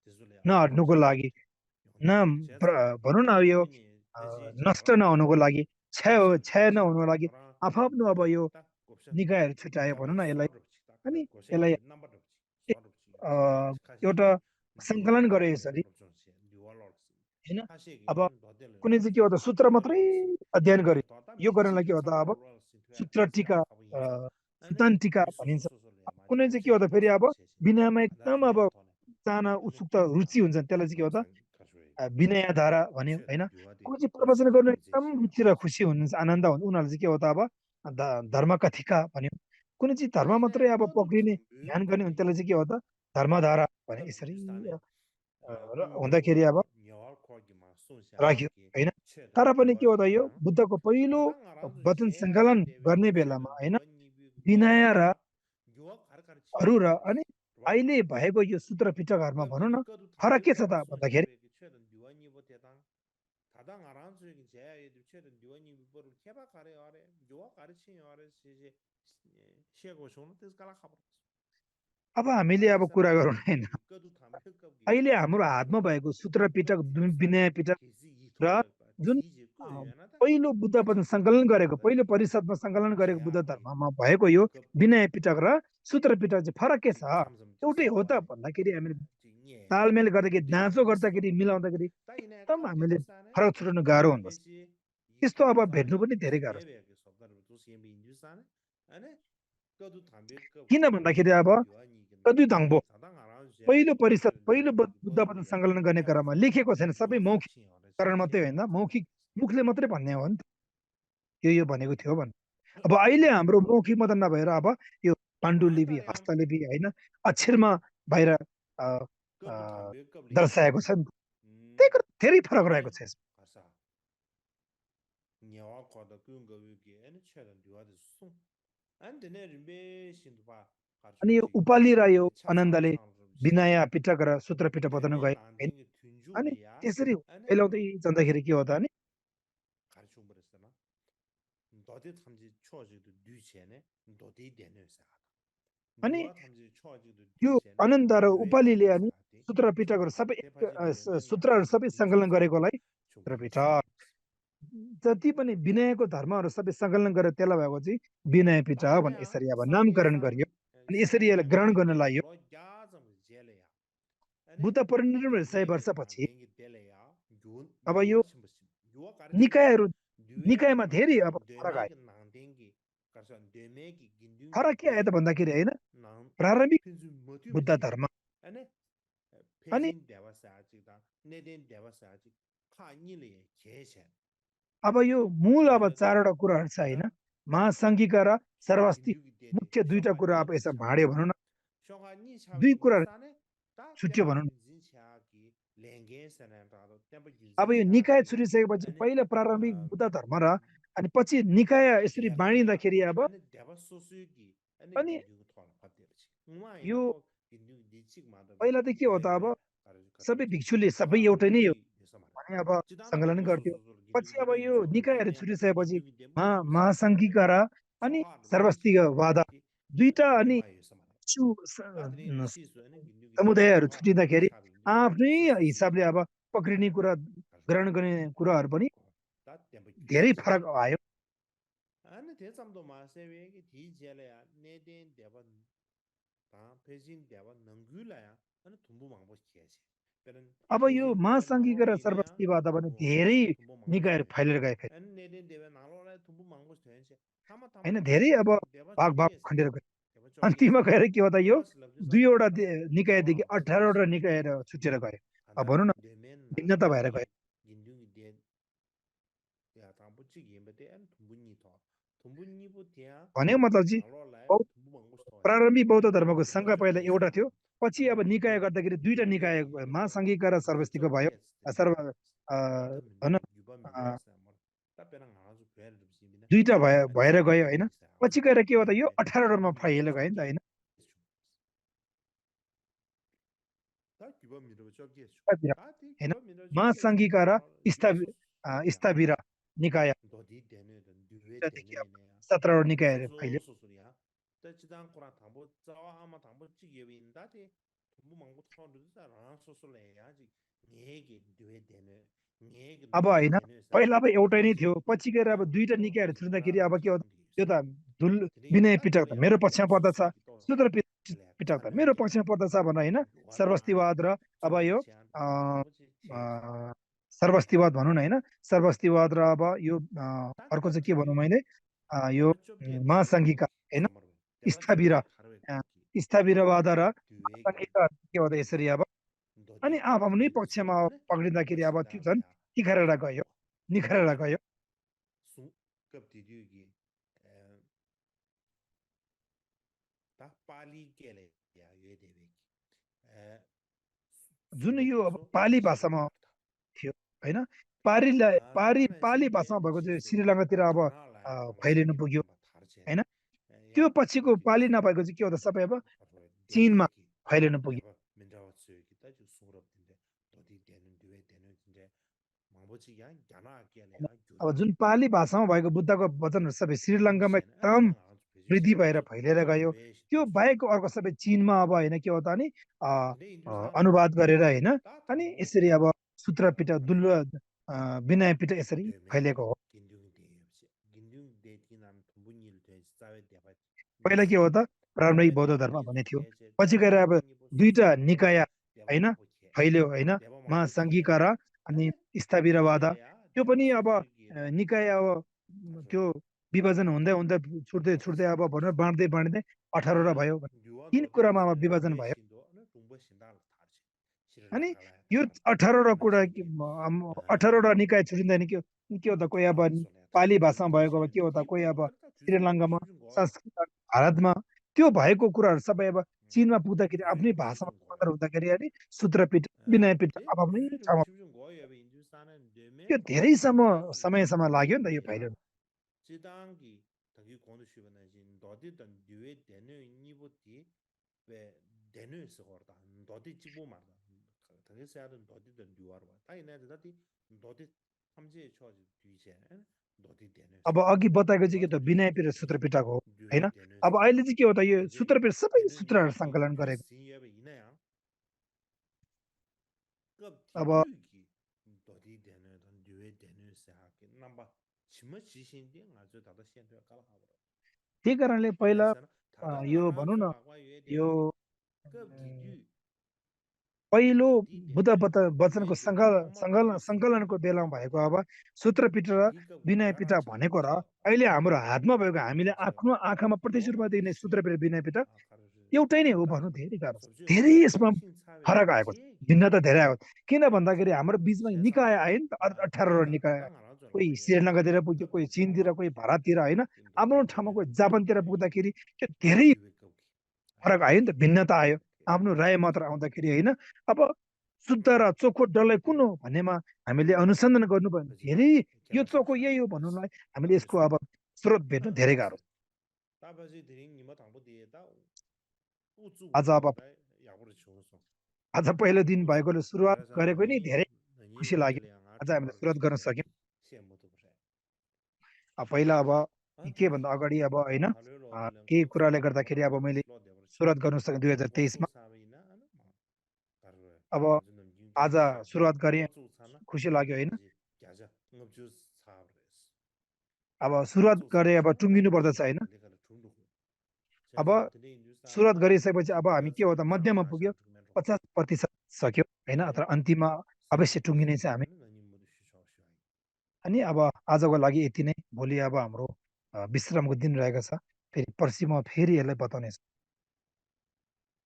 de zo le lo नहट्नुको sim लागि yong न de che zam de भनौँ न अब यो yong ni de ji ji नष्ट ra नहुनुको लागि gopse क्षय de chi नहुनुको ta लागि ra आफ्नो अब de यो ta gopse निकायहरू छुट्यायो ta भनौँ be न so यसलाई ru chi ta अनि ka gopse यसलाई ge number ru chi so ru chi a, ka she एउटा ge duwa सङ्कलन lo गरे de यसरी lo zo sim duwa lo sim होइन ka she ge अब an do de कुनै lo चाहिँ के sim हो त सूत्र do de मात्रै lo sim अध्ययन ane गर्यो to ta यो mi गर्नलाई chi के ge हो त cham अब lo sim tu सूत्र ta se टिका ga khabu yin sa ane सुतान्तिका mi so भनिन्छ so so le ma कुनै चाहिँ के gopse हो ge त ma फेरि so अब che che बिनामा anda एकदम अब thunyan to ne चाहना ane उत्सुकता रुचि हुन्छ त्यसलाई चाहिँ के हो lo त sang ka shwe विनयधारा भन्यो che होइन dan duwa de को चाहिँ gopse प्रवचन ge गर्नु me je एकदम che ya रुचि र खुसी हुनुहुन्छ आनन्द हुन्छ उनीहरूले चाहिँ के हो त अब धर्मका थिका भन्यो कुनै चाहिँ धर्म ane मात्रै ne अब ko du पक्रिने tham bu ध्यान ka गर्ने bi भने त्यसलाई चाहिँ के हो त धर्मधारा भने tab यसरी hindustan e gun ga हुँदाखेरि अब nyawar ko gi ma so sha ma राख्यो ki होइन che dan तर पनि duwa के हो de त यो na बुद्धको पहिलो ta dang arang zu वचन che ya सङ्कलन de we गर्ने gi che बेलामा dan होइन duwa ni bi nyawar Vinay ko र ya yuwa khar chi अरू ma र de अनि ro अहिले भएको यो सूत्र पिटकहरूमा ka भनौँ bi न ka du tham फरक be के छ ka त ba so sha भन्दाखेरि we gi che dan duwa ni bo te dang ta dang arang zu gi che ya de che dan duwa ni bi bo ru ke ba kare are yuwa kar chi are che she go shon tes kala khabar अब हामीले ane अब san कुरा ma गरौँ se होइन we gi ka du tham be ka gi अहिले हाम्रो हातमा shon भएको सूत्र ka पिटक ti sa Vinaya Pitaka ke zi yi thol र la ba जुन ti ji ko yu na ta पहिलो बुद्ध ka वचन chi ka du सङ्कलन tham गरेको da पहिलो परिषदमा सङ्कलन गरेको che बुद्ध ya ge धर्ममा भएको यो ka विनय पिटक र सूत्र पिटक चाहिँ फरक के छ chi tham sam chi एउटै sa हो wa त de भन्दाखेरि हामीले chi nye तालमेल गर्दाखेरि du de दाँचो mi so गर्दाखेरि मिलाउँदाखेरि ta ine एकदम ka de हामीले de sa ne फरक छुटाउनु गाह्रो हुँदछ pe chi yi त्यस्तो ka अब za भेट्नु ne पनि धेरै chi गाह्रो be छ be ge so da ru tu si bi ju sa ne ane ka du tham be ka किन ge भन्दाखेरि che अब dan du ni ge na कति धङ्बो ta dang ara je पहिलो de che परिषद dan du पहिलो ni bi Buddha bo ru वचन le सङ्कलन गर्ने ke ba क्रममा so लेखेको छैन yu सबै khar मौखिक chi ore che कारण che मात्रै ba होइन ka za मौखिक मुखले मात्रै भन्ने हो नि त यो भनेको थियो भने अब अहिले ne हाम्रो मौखिक मात्र नभएर अब यो पाण्डुलिपि Maatare am हस्तलिपि होइन अक्षरमा बाहिर a, a, kadu thambe kabli दर्शाएको छ नि त त्यही कुरा धेरै फरक रहेको ane छ यसमा asa nyawa koda kyunga wiki ane chedan duwa de sung ane dine rinpe shindwa karchwe अनि यो chigi उपालि र यो chapsang आनन्दले chang rup विनय shiji पिटक र सूत्र पिटक बताउनु rinpe गए होइन nandingi tunju अनि beya त्यसरी ane फैलाउँदै जाँदाखेरि के हो त अनि karchwe mbarisana dode thamji choji du du chene dode dene sa अनि duwa thamji choji du du यो chene आनन्द र duwe उपालिले dene अनि sa ati सूत्र पिटकहरू chungpa सबै te paji duwe me सूत्रहरू nandingi सबै tunju सङ्कलन sa गरेकोलाई सूत्र chungpa पिटक sung जति पनि विनयको धर्महरू सबै सङ्कलन गरेर त्यसलाई भएको चाहिँ विनय पिटक भने Tainea यसरी अब sange नामकरण sang गरियो अनि यसरी sange यसलाई ग्रहण namge गर्न de लाग्यो lo ya zam jele ya ane Buddha परिनिर्वाण 100 duwe ge वर्षपछि nandenge dele ya yun अब yuwa यो chimbasim yuwa karchi ya निकायहरू duwe ge निकायमा धेरै अब nang फरक deme आयो ge nandenge karsa deme ge gindung ge फरक के आयो de त भन्दाखेरि होइन nang प्रारम्भिक pinzu motu बुद्ध bichi धर्म ane अनि pejin dewa sa chi da neden dewa sa chi kha ni le ye che अब यो मूल अब duwe ge चारवटा कुराहरू छ होइन ta महासङ्घिका र Sarvasti gindu ge de de मुख्य दुईटा shoga कुरा ni अब ge यसमा cha भाँड्यो भनौँ न shoga ni chawe दुई ni कुराहरू sane ta छुट्यो tempa भनौँ न gyunjin cha ki lenge sane ta do tempa अब gyunjin यो cha निकाय ki छुटिसकेपछि ane पहिला प्रारम्भिक बुद्ध धर्म र अनि पछि निकाय यसरी deva ya बाँडिँदाखेरि अब ane deva sosu ki ane अनि gindu thol phatir chi ngwa ina यो ko gindu di chik ma da पहिला त के हो त be अब be kar kar सबै chi भिक्षुले सबै shoga एउटै नै हो rinpi samare भने अब chidana सङ्कलन deva गर्थ्यो sosu gindu पछि de अब be यो yuzo rinpi निकायहरू me छुटिसकेपछि gindu de mo tu bisi महासङ्घिका र अनि shoga rinpi chi ma सर्वस्तिकवाद ki दुईटा अनि ngwa yu samare छु ta dine shi su ane gindu de be समुदायहरू shoga rinpi छुटिँदाखेरि cha bi ni sa आफ्नै shi su su हिसाबले अब पक्रिने कुरा ग्रहण गर्ने कुराहरू पनि ta tempa धेरै gyuji che फरक आयो ane te samdo ma sewe ki ti jele ya ne den deba ta pejin deba nangyu la ya ane tumbu mangbo kiye che अब यो महासङ्घीय र सर्वस्तिवाद भने धेरै निकायहरू फैलेर गए फेरि होइन धेरै अब भाग भाग खण्डेर गए अन्तिममा गएर के हो त यो 2वटा निकायदेखि 18वटा निकायहरू छुटेर गयो अब भनौँ न भिन्नता भएर गयो भनेको मतलब चाहिँ प्रारम्भिक बौद्ध धर्मको सङ्घ पहिला एउटा थियो पछि अब निकाय गर्दाखेरि 2टा निकाय महासङ्घीय र सर्वस्तिको भयो सर्व भनौँ 2टा भएर गयो होइन पछि गएर के हो त यो 18वटामा फैलिएर गयो नि त होइन होइन महासङ्घीय र स्थापित निकाय 17वटा निकायहरू फैल्यो अब होइन पहिला अब एउटै नै थियो पछि गएर अब 2टा निकायहरू छुट्दाखेरि अब के हो त्यो त विनय पिटक त मेरो पक्षमा पर्दछ सूत्र पिटक त मेरो पक्षमा पर्दछ भनेर होइन सर्वस्तिवाद र अब यो सर्वस्तिवाद भनौँ न होइन सर्वस्तिवाद र अब यो अर्को चाहिँ के भनौँ मैले यो महासङ्घीय होइन स्थापितवाद र के हो त यसरी अब अनि आफ्नै पक्षमा पक्रिँदाखेरि अब त्यो झन् निखरेर गयो जुन यो अब पाली भाषामा थियो होइन पाली भाषामा भएको चाहिँ श्रीलङ्कातिर अब फैलिनु पुग्यो होइन त्यो पछिको पाली नभएको चाहिँ के हो त सबै अब चीनमा फैलिनु पुग्यो अब जुन पाली भाषामा भएको बुद्धको वचनहरू सबै श्रीलङ्कामा एकदम वृद्धि भएर फैलिएर गयो त्यो बाहेकको अर्को सबै चीनमा अब होइन के हो त अनि अनुवाद गरेर होइन अनि यसरी अब सूत्रपिट विनयपिट यसरी फैलिएको हो पहिला के हो त प्रारम्भिक बौद्ध धर्म भन्ने थियो पछि गएर अब 2टा निकाय होइन फैल्यो होइन महासङ्घीय र अनि स्थापितवाद त्यो पनि अब निकाय अब त्यो विभाजन हुँदै हुँदै छुट्दै अब भनौँ बाँड्दै 18वटा भयो 3 कुरामा अब विभाजन भयो अनि यो 18वटा कुरा 18वटा निकाय छुटिँदैन के हो त कोही अब पाली भाषामा भएको के हो त कोही अब श्रीलङ्कामा संस्कृत भारतमा त्यो भएको कुराहरू सबै अब चीनमा पुग्दाखेरि आफ्नै भाषामा रूपान्तर हुँदाखेरि अनि सूत्रपिट विनयपिट आफ्नै ठाउँमा त्यो धेरै समयसम्म लाग्यो नि त यो फैलिन अब अघि बताएको चाहिँ के त विनयपिट र सूत्रपिटक हो होइन अब अहिले चाहिँ के हो त यो सूत्रपिट सबै सूत्रहरू सङ्कलन गरेको अब त्यही कारणले पहिला यो भनौँ न यो पहिलो बुद्ध वचनको सङ्कलनको बेलामा भएको अब सूत्रपिट र विनयपिट भनेको र अहिले हाम्रो हातमा भएको हामीले आफ्नो आँखामा प्रत्यक्ष रूपमा देखिने सूत्रपिट विनयपिट एउटै नै हो भन्नु धेरै गाह्रो छ धेरै यसमा फरक आएको छ भिन्नता धेरै आएको किन भन्दाखेरि हाम्रो बिचमा निकाय आयो नि त 18वटा निकाय कोही श्रीलङ्कातिर पुग्यो कोही चीनतिर कोही भारततिर होइन आफ्नो ठाउँमा कोही जापानतिर पुग्दाखेरि त्यो धेरै फरक आयो नि त भिन्नता आयो आफ्नो राय मात्र आउँदाखेरि होइन अब शुद्ध र चोखो डल्लै कुन हो भन्नेमा हामीले अनुसन्धान गर्नुपर्ने धेरै यो चोखो यही हो भन्नुलाई हामीले यसको अब स्रोत भेट्नु धेरै गाह्रो आज पहिलो दिन भएकोले सुरुवात गरेको नि धेरै खुसी लाग्यो आज हामीले सुरुवात गर्न सक्यौँ पहिला अब के भन्दा अगाडि अब होइन केही कुराले गर्दाखेरि अब मैले सुरुवात गर्न सकेँ 2023मा अब आज सुरुवात गरेँ खुसी लाग्यो होइन अब सुरुवात गरे अब टुङ्गिनु पर्दछ होइन अब सुरुवात गरिसकेपछि अब हामी के हो त मध्यमा पुग्यो 50% सक्यो होइन, तर अन्तिममा अवश्य टुङ्गिने चाहिँ हामी। अनि अब आजको लागि यति नै। भोलि अब हाम्रो विश्रामको दिन रहेको छ। फेरि पर्सि म फेरि यसलाई बताउनेछु।